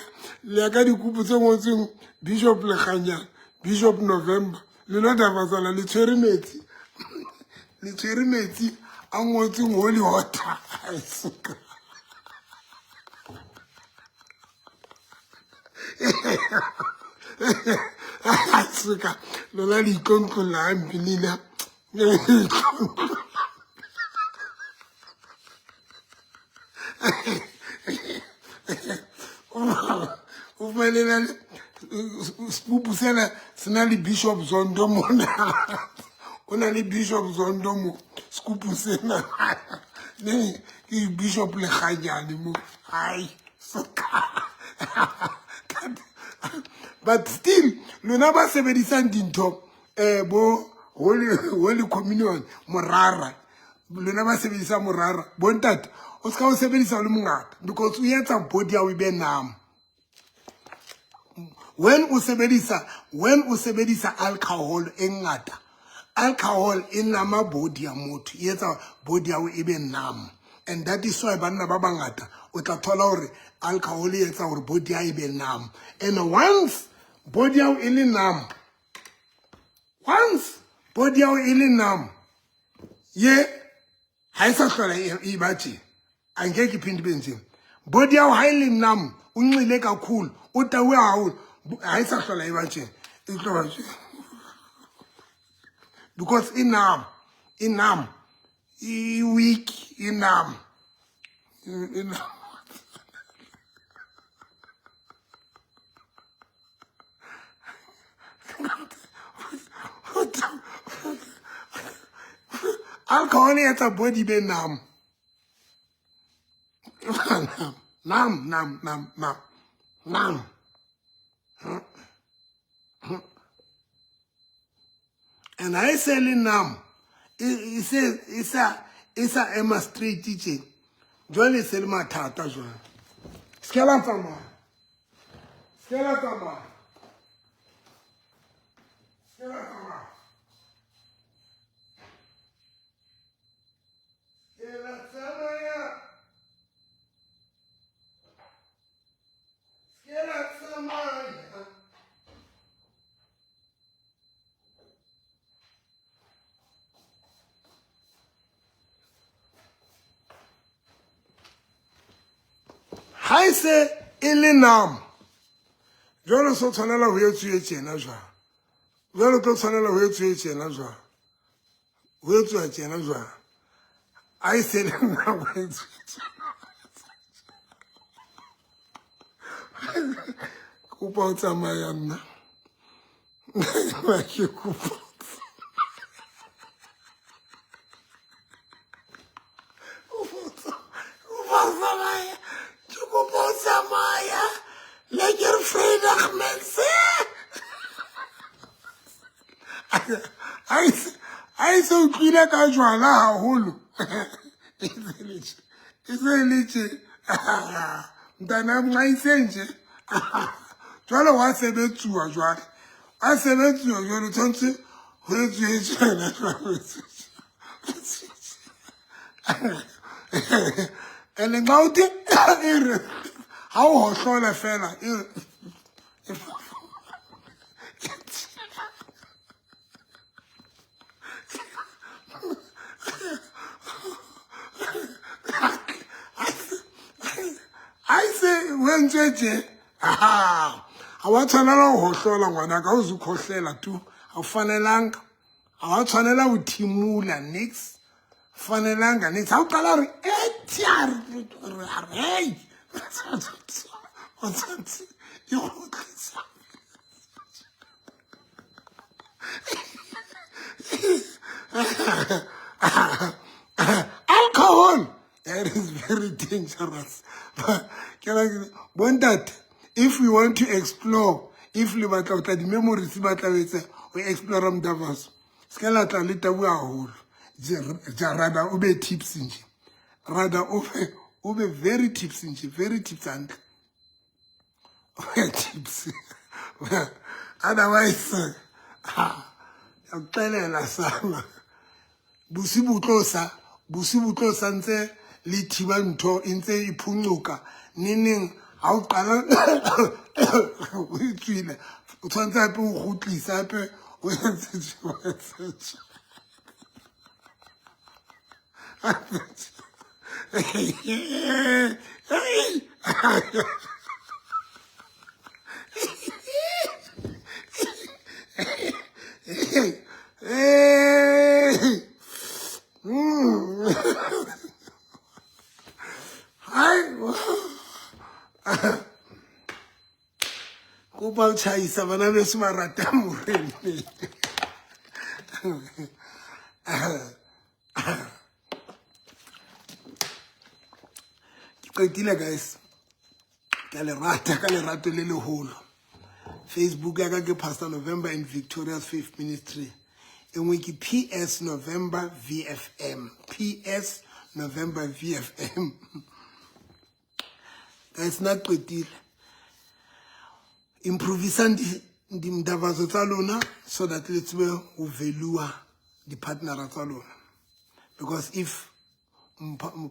S1: ya ka dikupu tse ngotsweng Bishop Lekganyane, Bishop November. Le lo dafasana le tshwere metsi, le tshwere metsi a ngotsweng holy water. Seka lona le itlontlolla gampe lena. O fumanela sekupu sena se na le Bishop Zondo mona, o na le Bishop Zondo mo sekupu sena, ne ke Bishop Lekganyane mo. Ai soka, but still lona ba sebedisang dintho bo holy communion, morara, lona ba sebedisa morara, bontate o ska o sebedisa o le mongata because o etsa body ya o be numb. When o sebedisa, when o sebedisa alcohol e ngata, alcohol e nama body ya motho, e etsa body ya o e be numb. And that is why banna ba bangata o tla thola hore alcohol e etsa hore body ya e be numb. And once body ya e le numb, once body ya e le numb, ye ha e sa hlola e ba tje, a nke ke phinde be ntse. Body ya ha e le numb, o nqile kakhulu, o tauwe haholo, ha e sa hlola e ba tje, e tlo ba tje. Because e numb, e numb, e weak, e numb, e numb. Alcohol e etsa body be numb. Numb, numb, numb, numb, numb. And I say le numb, e sa ema straight tje. Jwale se le mathata jwale. Se la tsamaya. Se la tsamaya. Se la tsamaya. Se la tsamaya. Se la tsamaya. Ha e se e le nama, jwale so tshwanela ho etsuwe tjena jwang? Jwale tlo tshwanela ho etsuwe tjena jwang? Ho etsuwa tjena jwang? Ha e se le nama, ho etsuwe tjena. Kopa ho tsamaya nna. Ke kopa. Tsamaya. Lekker Vrydag mense. A se utlwile ka jwala haholo. E se le tje. Ntana nqaise nje. Jwale wa sebetsuwa jwale. A sebetsuwa jwale tshwanetse ho etsuwe tjena jwale. Ene nxa uthi e re ha o hohlola fela e a se o entswe tje. Ha wa tshwanela ho hohlola ngwana ka o zukhohlela tu, ha o fanelanga, ha wa tshwanela ho thimula nix, fanelanga nix. Ha o qala re hey, o tshwanetse e kgutlisa. Alcohol That is very dangerous. Bontate, if we want to explore, if le batla ho tla di-memories ba tla etse ho explore mdavaso, se ka la tla le tabu haholo. Ja rather o be tipsy nje. Rather o be very tipsy nje, very tipsy hantle. O be tipsy. Otherwise, ha, ya kuxelela sana. Bosiu bo tlo sa, bosiu bo tlo sa ntse le thiba ntho e ntse e phuncuka. Neneng ha o qala o e tswile, o tshwanetse hape o kgutlise hape o etse tje. Kopa ho tjhaisa bana beso ba ratang moremi. Ke qetile guys. Ke a le rata ka lerato le leholo. Facebook ya ka ke Pastor November and Victoria's Faith Ministry. E nngwe ke PS November VFM. PS November VFM. Guys, nna qetile. Improvisang dimdavazo tsa lona so that le tsebe ho value di-partnera tsa lona. Because if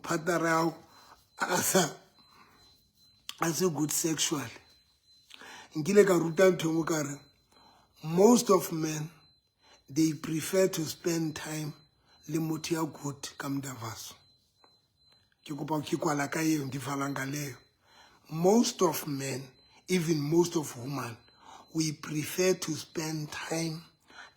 S1: partner ya hao a sa a se good sexually, nkile ka ruta ntho e nngwe ka re most of men they prefer to spend time le motho ya good ka mdavaso. Ke kopa ke kwala ka eo ndivalang ka leyo. Most of men, even most of women, we prefer to spend time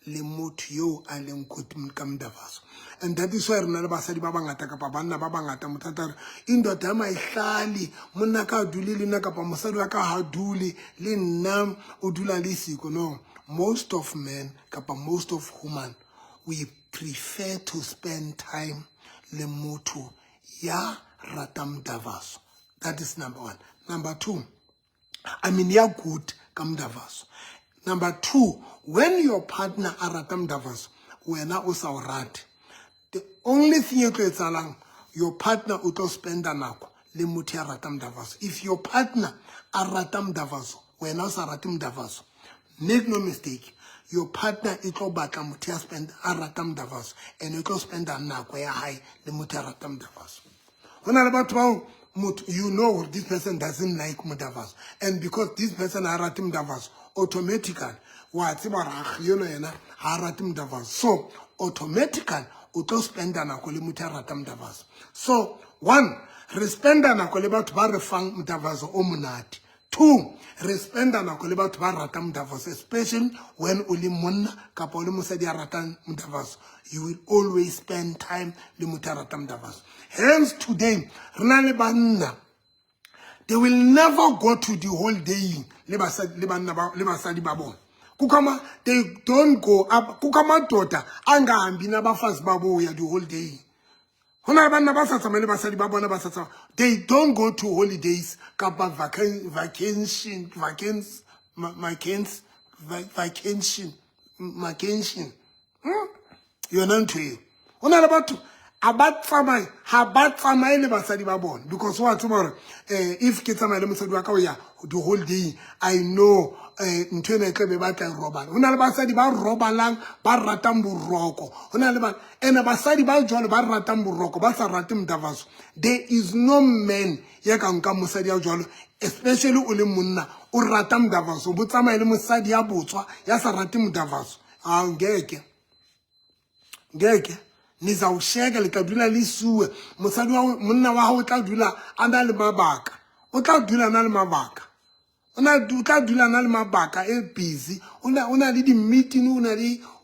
S1: le motho yo a leng good ka mdavaso. And that is why re na le basadi ba bangata kapa banna ba bangata, motho a tla re indoda ya mayihlali, monna ka ha dule le nna kapa mosadi wa ka ha dule le nna, o dula le siko. No, most of men kapa most of women, we prefer to spend time le motho ya ratang mdavaso. That is number one. Number two, I mean ya good ka mdavaso. Number two, when your partner a rata mdavaso, wena o sa o rate, the only thing e tlo etsahalang, your partner o tlo spenda nako le motho ya ratang mdavaso. If your partner a rata mdavaso, wena o sa rate mdavaso, make no mistake, your partner e tlo batla motho ya spend a rata mdavaso, and e tlo spenda nako ya hae le motho ya ratang mdavaso. Ho na le batho bao motho, you know this person doesn't like mdavaso, and because this person ha rate mdavaso, automatically wa tseba hore ah, yeno yena ha rate mdavaso, so automatically o tlo spenda nako le motho ya ratang mdavaso. So one, re spenda nako le batho ba re fang mdavaso o monate. Two, re spenda nako le batho ba ratang mdavaso, especially when o le monna kapa o le mosadi ya ratang mdavaso. You will always spend time le motho ya ratang mdavaso. Hence today re na le banna, they will never go to the holiday le basadi le banna ba le basadi ba bona. Kukama they don't go up, kukamadoda angahambi nabafazi babo ya the holiday. Ho na le banna ba sa tsamaye le basadi ba bona, ba sa tsamaya. They don't go to holidays kapa vacation, vacation, vacation. Yona ntho eo. Ho na le batho a ba tsamaye, ha ba tsamaye le basadi ba bona, because wa tseba hore if ke tsamaye le mosadi wa ka ho ya the whole day, I know ntho ena e tla be ba tla e robala. Ho na le basadi ba robalang, ba ratang boroko. Ho na le ba ene basadi ba jwalo ba ratang boroko, ba sa rate mdavaso. There is no man ya ka nkang mosadi ya jwalo, especially o le monna o rata mdavaso, bo tsamaye le mosadi ya botswa ya sa rate mdavaso. A ngeke, ngeke nizawusheka, le tla dula le suwe. Mosadi wa monna wa hao o tla dula a na le mabaka, o tla dula a na le mabaka, o na, o tla dula a na le mabaka e busy, o na le di-meeting,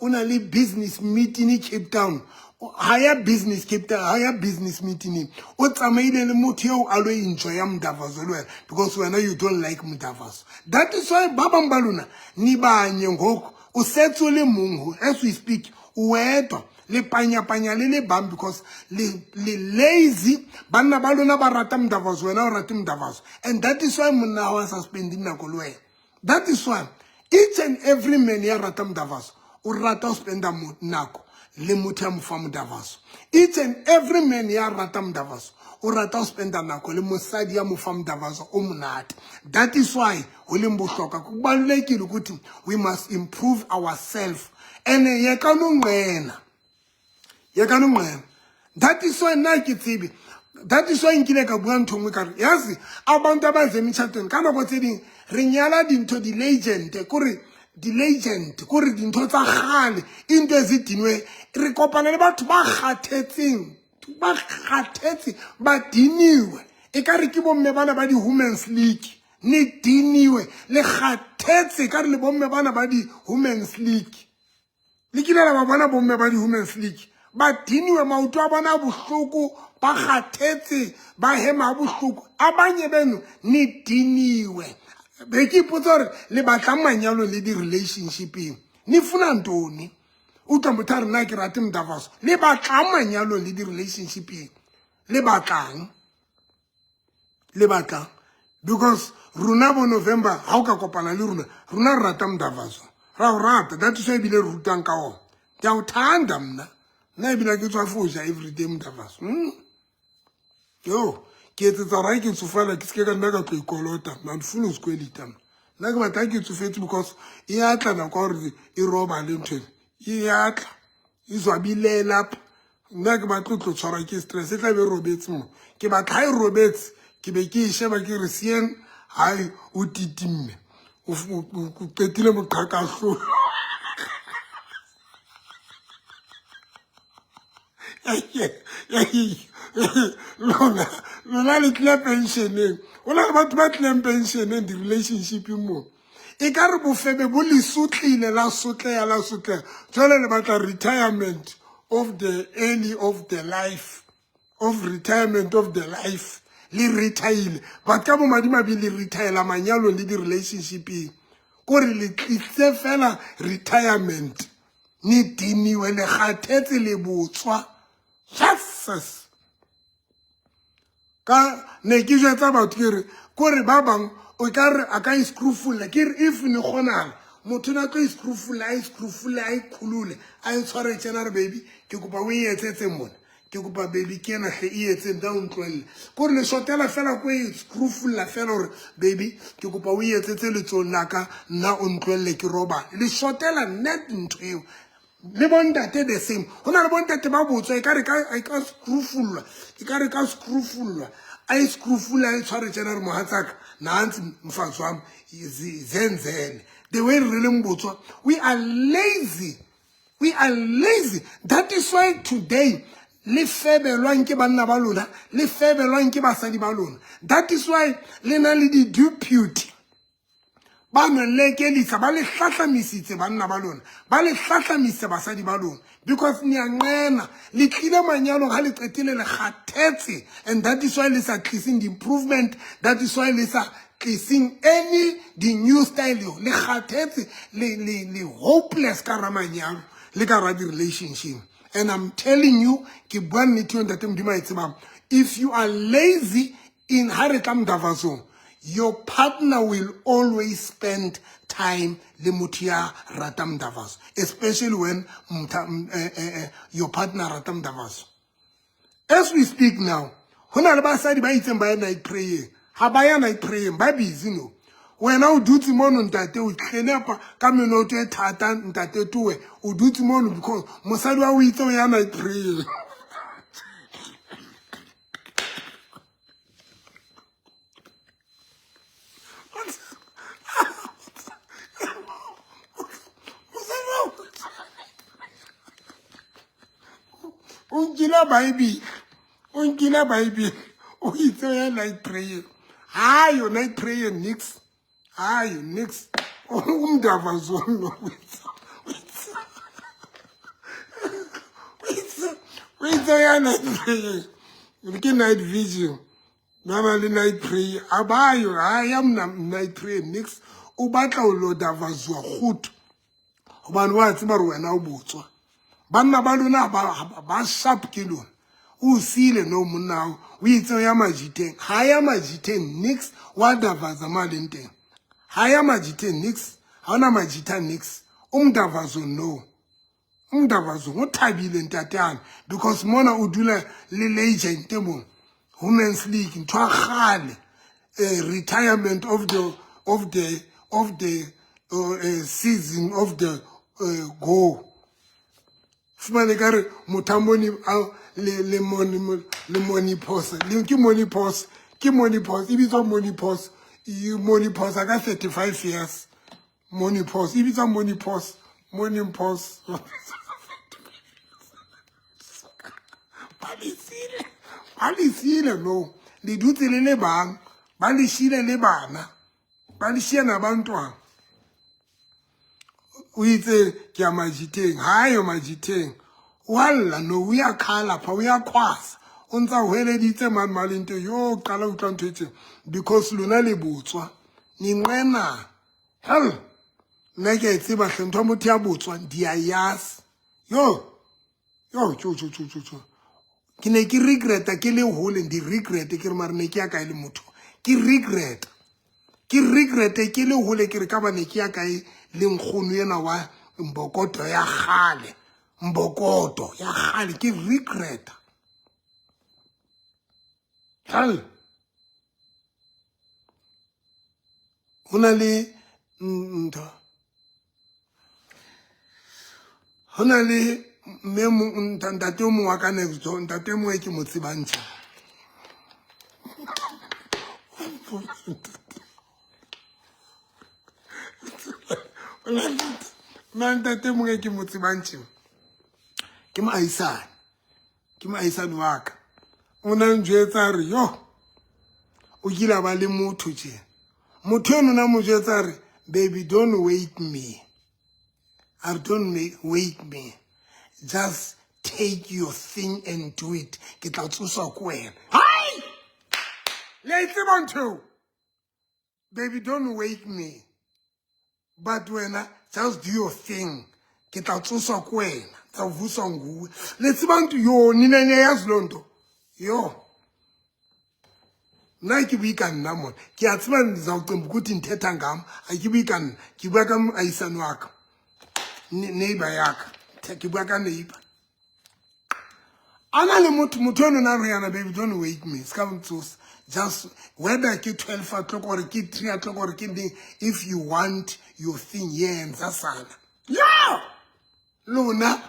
S1: o na le business meeting Cape Town. Ha ya business Cape Town, ha ya business meeting, o tsamaile le motho eo a lo enjoya mdavaso le wena, because wena you don't like mdavaso. That is why ba bang ba lona ni banye ngoku, o setse o le mong ho, as we speak, o wedwa. Le panyapanya le le bang because le le lazy. Banna ba lona ba rata mdavazo, wena o rate mdavazo. And that is why monna wa sa spendi nako le wena. That is why each and every man ya rata mdavazo, o rata ho spenda nako le motho ya mo fa mdavazo. Each and every man ya rata mdavazo, o rata ho spenda nako le mosadi ya mo fa mdavazo o monate. That is why ho leng bohlokwa, kubalulekile ukuthi we must improve ourselves. And yekani unqena, yekani unqena. That is why nna ke tsebe, that is why nkile ka bua ntho nngwe ka re, yazi abantu abaze emitshatweni ka nako tse ding re nyala dintho di-legend, kore di-legend, kore dintho tsa kgale, into ezidinwe. Re kopana le batho ba kgathetseng, ba kgathetse, ba diniwe, e ka re ke bomme bana ba di-women's league. Ne diniwe, le kgathetse, ka re le bomme bana ba di-women's league. Le kile la ba bona bomme ba di-women's league? Ba diniwe, maoto a bona a bohloko, ba kgathetse, ba hema bohloko. Abanye beno ne diniwe. Be ke ipotsa gore le batlang manyalo le di-relationshipeng, ne funa ntoni? Utlwa motho a re nna ke rate mdavaso. Le batlang manyalong le di-relationshipeng? Le batlang? Le batlang? Because rona bo November, ha o ka kopana le rona, rona re rata mdavaso, ra o rata. That is why ebile re rutang ka ona. Ke a o thanda mna, nna ebile ke tswa fo ja everyday mdavaso. Yo ke etsetsa gore ha ke tsofala ke seke ka nna ka tlo ikolota. Mna andifuni uzikwelita mna, nna ke batla ha ke tsofetse, because e ya tla nako ya gore e robale ntho ena, e ya tla e zwabile lapha. Nna ke batla tlo tshwarwa ke stress, e tla be e robetse mo. Ke batla ha e robetse ke be ke e sheba ke re sien hai, o titimme, o qetile moqhakahlolo. Lona lona le tlile pensioneng, o na le batho ba tlileng pensioneng di-relationshipeng mo, e ka re bofebe bo le sotlile, la sotleha, la sotleha, jwale le batla retirement of the early of the life of retirement of the life. Le retire, but ka bomadimabe le retire manyalong le di-relationshipeng, kore le tlise fela retirement. Ne diniwe, le kgathetse, le botswa. Jesus, ka ne ke jwetsa batho ke re, kore ba bang o ka re a ka iscrewfulla. Ke re if ne kgonala motho na tlo iscrewfulla, a iscrewfulle, a ikhulule, a e tshware tjena, re baby ke kopa o e etsetse mona, ke kopa baby ke ena hle, e etseng da o ntlohelle. Kore le shotela fela ko e screwfulla fela hore baby ke kopa o e etsetse letsong la ka, nna o ntlohelle ke robale. Le shotela net ntho eo. Le bontate the same, ho na le bontate ba botswa, e ka re ka screwfullwa, e ka re ka screwfullwa, a e screwfulla, a e tshware tjena, re mohatsaka nantsi mfazi wami zenzele. The way re leng botswa, we are lazy, we are lazy. That is why today le febelwang ke banna ba lona, le febelwang ke basadi ba lona. That is why le na le di-deputy ba no lekelisa, ba le hlahlamisitse banna ba lona, ba le hlahlamisitse basadi ba lona, because ne a nqena le tlile manyalong ha le qetile le kgathetse. And that is why le sa tlising the improvement, that is why le sa tlising any the new style. Le kgathetse, le hopeless ka ra manyalo le ka ra di-relationship. And I'm telling you, ke bua nnete eo ntate Modimo a e tsebang, if you are lazy in ha re tla mdavazong, your partner will always spend time le motho ya ratang mdavazo, especially when your partner rata mdavazo. As we speak now, ho na le basadi ba itseng ba ya night praying, ha ba ya night praying, ba busy no. Wena o dutse mono ntate, o tlenepa ka menoto e thata ntate towe, o dutse mono because mosadi wa o itse o ya night praying. O nkile bible, o nkile bible, o itse o ya night praying. Hayo night prayer nix, hayo nix. Umdavazono o itse o ya night praying, ke night vision, ba ba le night prayer abayo. Ha ya mna night prayer nix. O batla o lo davaziwa kgutu hobane wa tseba hore wena o botswa. Banna ba lona ba sharp ke lona. O siile no monna hao. O itse o ya majiteng. Ha ya majiteng nix wa davaza mo a leng teng. Ha ya majiteng nix. Ha ona majita nix. O mdavazo no. Umdavazo o thabile ntate because mona o dula le legend mo. Women's League ntho ya kgale. Retirement of the of the of the season of the go. Fumane ka re motho a mone le le mone le money pause le ke money pause ke money pause e bitswa money pause e money pause ka 35 years money pause e bitswa money pause money pause ba le siile ba le siile no le dutse le le bang ba le siile le bana ba le siya nabantwana o itse ke ya majiteng ha yo majiteng wa lla no o ya khala pha o ya khwasa o ntsa hweleditse mane male nto yo qala utlwa ntho e tjena because lona le botswa ninqena hell nna ke a e tseba hle ntho ya motho ya botswa ndiyayazi yo yo tjo tjo tjo tjo tjo ke ne ke regreta ke le hole ndi regret ke re mare ne ke ya kae le motho ke regreta ke regrete ke le hole ke re ka ba ne ke ya kae le nkgono ena wa mbokoto ya kgale mbokoto ya kgale ke regreta hell ho na le ntho ho na le mme mong ntate o mongwe wa ka next door ntate mongwe e ke mo tsebang tje na ntate mongwe e ke mo tsebang tje ke moahisane ke moahisane wa ka o na njwetsa re yo o kile a ba le motho tje motho eno na mo jwetsa re baby don't wake me I don't wake me just take your thing and do it ke tla tsoswa ko wena hai le e tseba ntho eo baby don't wake me but wena just do your thing ke tla tsoswa ko wena tsa vuswa nguwe le tseba ntho yo nina niyayazi loo nto yo nna ke bue ka nna mona ke a tseba ndizawucimba ukuthi ndithetha ngam a ke bue ka nna ke bua ka moahisane wa ka neighbor ya ka ke bua ka neighbor a na le motho motho eno na re yana baby don't wake me se ka ntsosa just whether ke 12 o'clock or ke 3 o'clock or ke ding if you want your thing yenza sana yo lona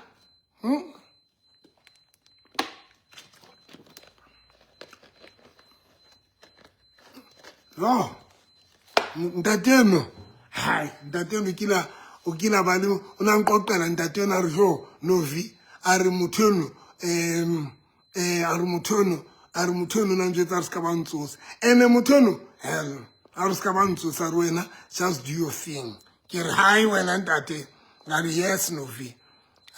S1: No. Ntate eno, hai, ntate eno kila o kila ba le o na nqoqela ntate eno a re jo novi a re motho eno a re motho eno a re motho eno na njwetsa a re se ka ba ntsosa ene motho eno hell a re se ka ba ntsosa re wena just do your thing ke re hai wena ntate a re yes novi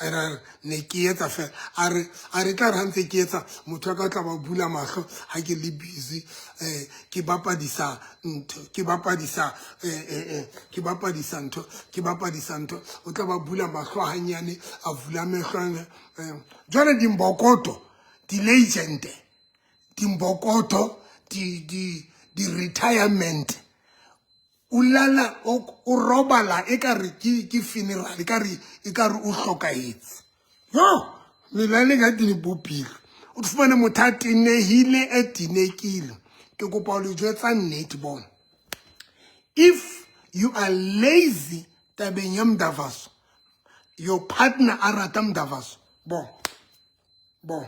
S1: a re ne ke etsa fela a re a re tla re ha ntse ke etsa motho a ka tla ba bula mahlo ha ke le busy ke bapadisa ntho ke bapadisa ke bapadisa ntho ke bapadisa ntho o tla ba bula mahlo hanyane a vula mehlo jwale dimbokoto di-legend dimbokoto di di di retirement o lala o robala e ka re ke funeral e ka re e ka re o hlokahetse yo melale ka di bopile o fumane motho a tenehile a tinekile ke kopa le jwetsa nnete bona if you are lazy tabeng ya mdavaso your partner a rata mdavaso bo bo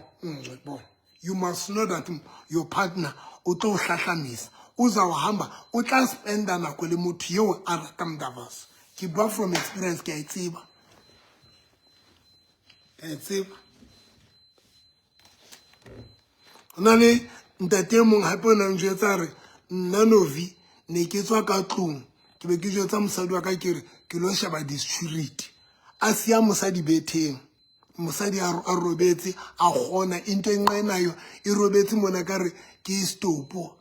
S1: bo you must know that your partner o tlo hlahlamisa o zawuhamba o tla spenda nako le motho eo a ratang mdavaso ke bua from experience ke a e tseba ke a e tseba ho na le ntate e mong hape o nang jwetsa re nna novi ne ke tswa ka tlong ke be ke jwetsa mosadi wa ka ke re ke lo sheba di-security a siya mosadi betheng mosadi a robetse a kgona into e nqenayo e robetse mona ka re ke stopo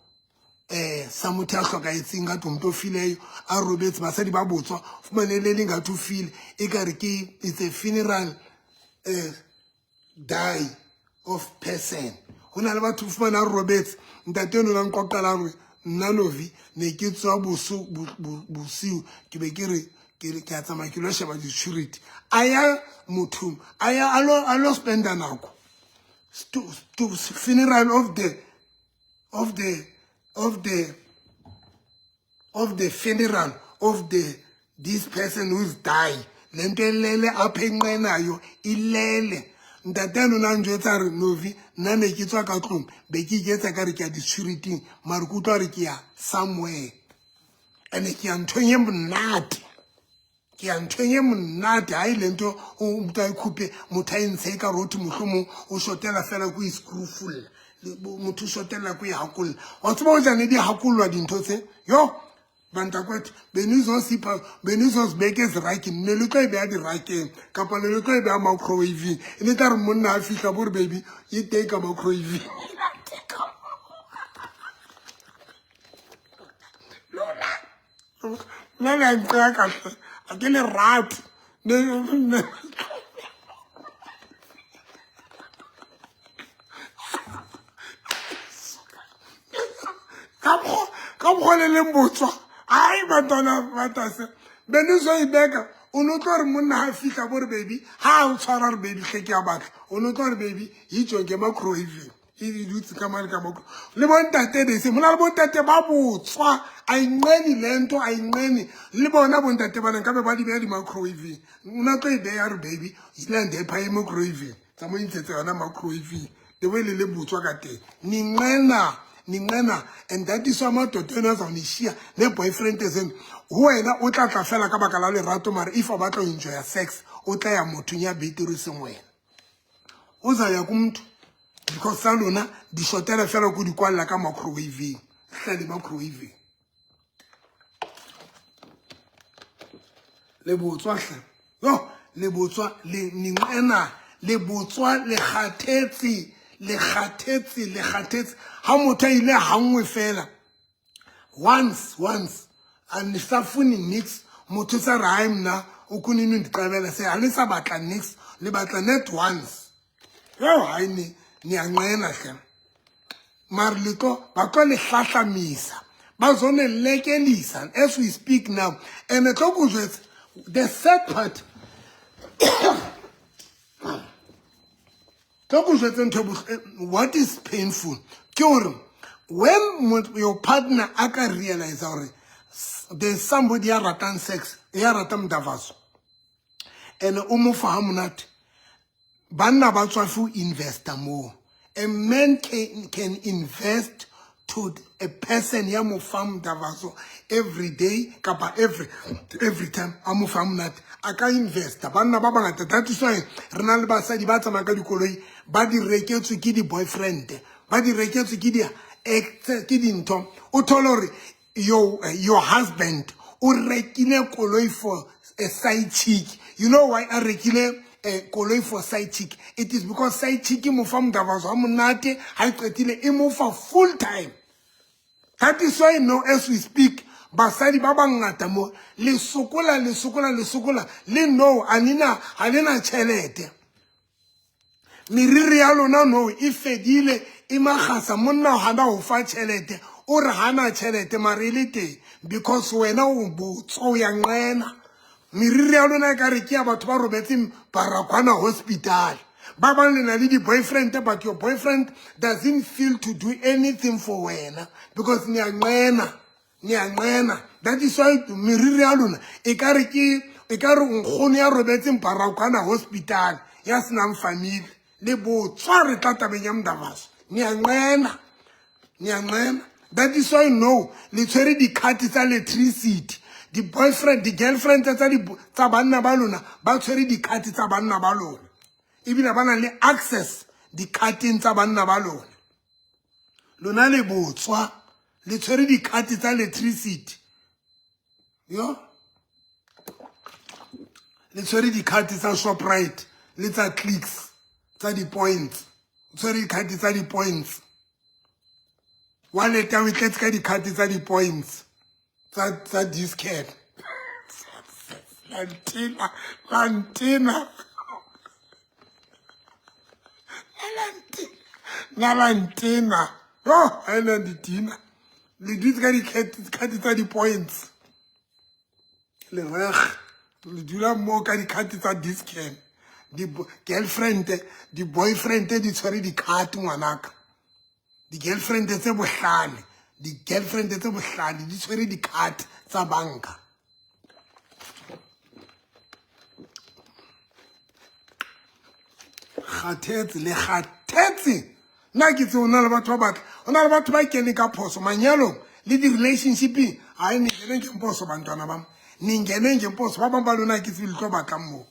S1: sa motho a hlokahetseng ka tlong to fileyo a robetse basadi ba botswa fumane le leng ngathi o file e ka re ke it's a funeral. Die of person. Ho na le batho fumana robetse ntate eno la nqoqela hore nna Novi ne ke tswa bosiu ke be ke re ke a tsamaya ke lo sheba di-security a ya mothong a ya a lo spenda nako to funeral of the of the of the of the funeral of the this person who's die. Le nto elele apha enqenayo ilele. Ntate eno na njwetsa re Novi nna ne ke tswa ka tlong be ke iketsa ka re ke ya di-securityng mare ke utlwa re ke ya somewhere and-e ke ya nthong e monate, ke ya nthong e monate. Ha e le ntho motho a ikhuphe motho a e ntshe e ka rothi mohlomong o shotela fela ko e-screwfulla motho o shotela ko e hakolla. Wa tseba ho jane di hakollwa dintho tse yo bantakwethu benizosipha benizozibeka ezirakini ne le tlo e beha dirakeng kapa ne le tlo e beha microwaveng e ne tla re monna a fihla bo re baby e teng ka microwaveng. Nna le a nqea kahle a ke le rate. Ka mokgwa le leng botswa ai bantwana batase benizoyibeka o no tlo re monna ha fihla bo re baby ha o tshwara re baby hle ke a batla o no tlo re baby ijonge microwaveng e dutse ka mane ka micro. Le bontate de se mona le bontate ba botswa a inqeni le nto a inqeni le bona bontate bana nkabe ba di beha di-microwaveng o na tlo e beha re baby ilande pha e microwaveng tsa mo intshetse yona microwaveng the way le le botswa ka teng ninqena ninqena. And that is why madoda eno azawunishiya ne-boyfriend zenu. Ho wena o tla tla fela ka baka la lerato mare if o batla ho enjoya sex o tla ya mothong ya betere seng wena o za ya ku motho because tsa lona di shotela fela ko di kwalla ka microwaveng hle le microwaveng le botswa hle yo le botswa le ninqena le botswa le kgathetse le kgathetse le kgathetse. Ha motho a ile hanngwe fela once and sa fune nix motho sa re hae mna o kunini ndiqabela se ha le sa batla nix le batla net once yo hae ni niyanqena hle mare le tlo ba tlo le hlahlamisa ba zone lekelisa as we speak now. And tlo ko jwetsa the sad part tlo ko jwetse ntho what is painful ke hore when your partner a ka realize hore there's somebody ya ratang sex ya ratang mdavaso and o mo fa ha monate banna ba tswa fo investa mo. A man can invest to a person ya mo fa mdavaso every day kapa every time a mo fa monate a ka investa. Banna ba bangata that is why re na le basadi ba tsamayang ka dikoloi ba di reketswe ke di-boyfriend ba di reketswe ke di ex ke dintho. O thole hore your husband o rekile koloi for a side chick. You know why a rekile koloi for side chick? It is because side chick e mo fa mdavazo ha monate ha e qetile e mo fa full time. That is why now as we speak basadi ba bangata mo le sokola le sokola le sokola le no anina ha lena tjhelete. Meriri ya lona no e fedile e makgasa monna hana ho fa tjhelete o re hana tjhelete mare e le teng because wena o botswa o ya nqena. Meriri ya lona e ka re ke ya batho ba robetseng Baragwana hospital. Ba bang le na le di-boyfriend but your boyfriend doesn't feel to do anything for wena because niyanqena niyanqena. That is why meriri ya lona e ka re ke e ka re nkgono ya robetseng Baragwana hospital ya senang family le botswa re tla tabeng ya mdavaso niyanqena niyanqena. That is why no le tshwere di-card tsa electricity di-boyfriend di-girlfriend tsa banna ba lona ba tshwere di-card tsa banna ba lona ebile ba na le access di-cardeng tsa banna ba lona. Lona le botswa le tshwere di-card tsa electricity yo le tshwere di-card tsa Shoprite le tsa Clicks tsa di-points o tshwere di-card tsa di-points wallet ya o e tletse ka di-card tsa di-points tsa Dis-Chem. La ntena la ntena. La la ntena. Yo, ha ena ditina. Le dutse ka di-card tsa di-points. Le reg. Le dula moo ka di-card tsa Dis-Chem. Di-girlfriend, di-boyfriend di tshwere di-card ngwanaka. Di-girlfriend tse bohlale. Di-girlfriend tse bohlale di tshwere di-card tsa banka. Kgathetse le kgathetse. Nna ke tse o na le batho ba batla. O na le batho ba keneng ka phoso manyalong le di-relationshipeng. Hayi ni ngene ngemposo bantwana bam. Ni ngene ngemposo ba bang ba lona ke tsebe le tlo batlang moo.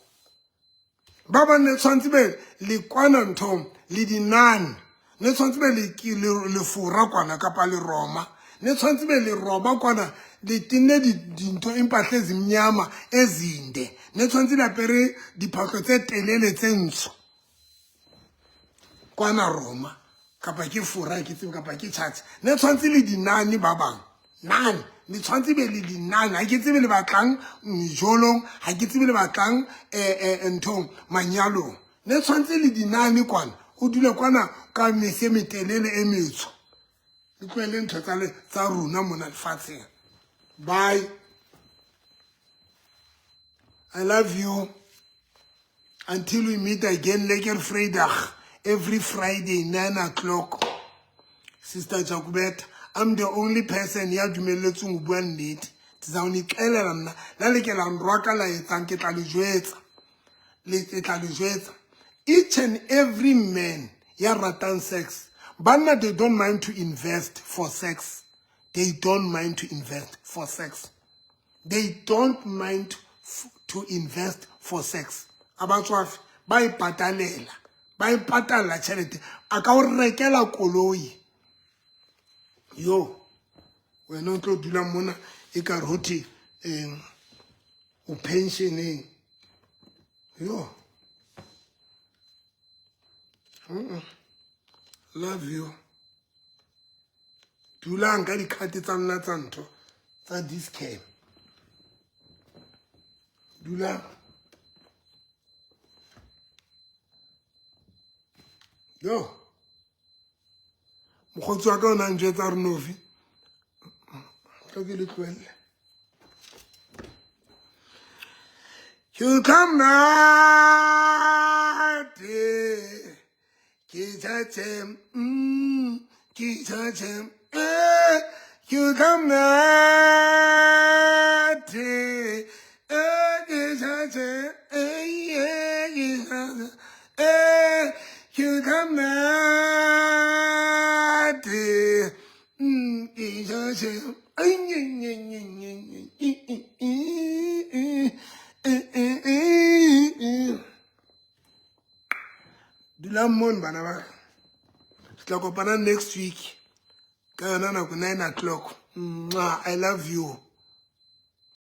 S1: Ba bang ne tshwantse be le kwana nthong le dinane. Ne tshwantse be le fora kwana kapa le Roma. Ne tshwantse be le roba kwana le tenne dintho impahla ezimnyama ezinde. Ne tshwantse le apere diphahlo tse telele tse ntsho. Kwana Roma kapa ke fora ke tsebe kapa ke church. Ne tshwantse le dinane ba bang. Nane le tshwantse be le dinane. Ha ke tsebe le batlang mejolong, ha ke tsebe le batlang nthong manyalong. Ne tshwantse le dinane kwana. O dule kwana ka mese metelele e metsho. Le tlohele ntho tsa rona mona lefatsheng. Bye. I love you. Until we meet again, lekker Vrydag. Every Friday, 9 o'clock. Sister Jacobet, I'm the only person ya dumelletsweng ho bua nnete. Ke tla o nixelela mna. La le ke la nrwaka la etsang, ke tla le jwetsa. Le ke tla le jwetsa. Each and every man ya ratang sex. Banna, they don't mind to invest for sex. They don't mind to invest for sex. They don't mind to invest for sex. Abatswafe ba ipatalela. Ba ipatalla tjhelete. A ka o rekela koloi. Yo. Wena o tlo dula mona e ka re ho thwe, o pensioneng. Yo. Love you. Dulang ka di-card tsa lona tsa ntho tsa Dis-Chem. Dulang. Yo. Mokgotsi wa ka o na njwetsa re Novi. Tlo ke le tlohelle. You come night. Ke tjhatjhe, ke tjhatjhe, you come night. Ke tjhatjhe, ke tjhatjhe, you come night. Ke tjhatjhe, nye, nye, nye, nye, nye, e. Dulang mono bana ba ka. Re tla kopana next week. Ka yona nako 9 o'clock. Mwah, I love you.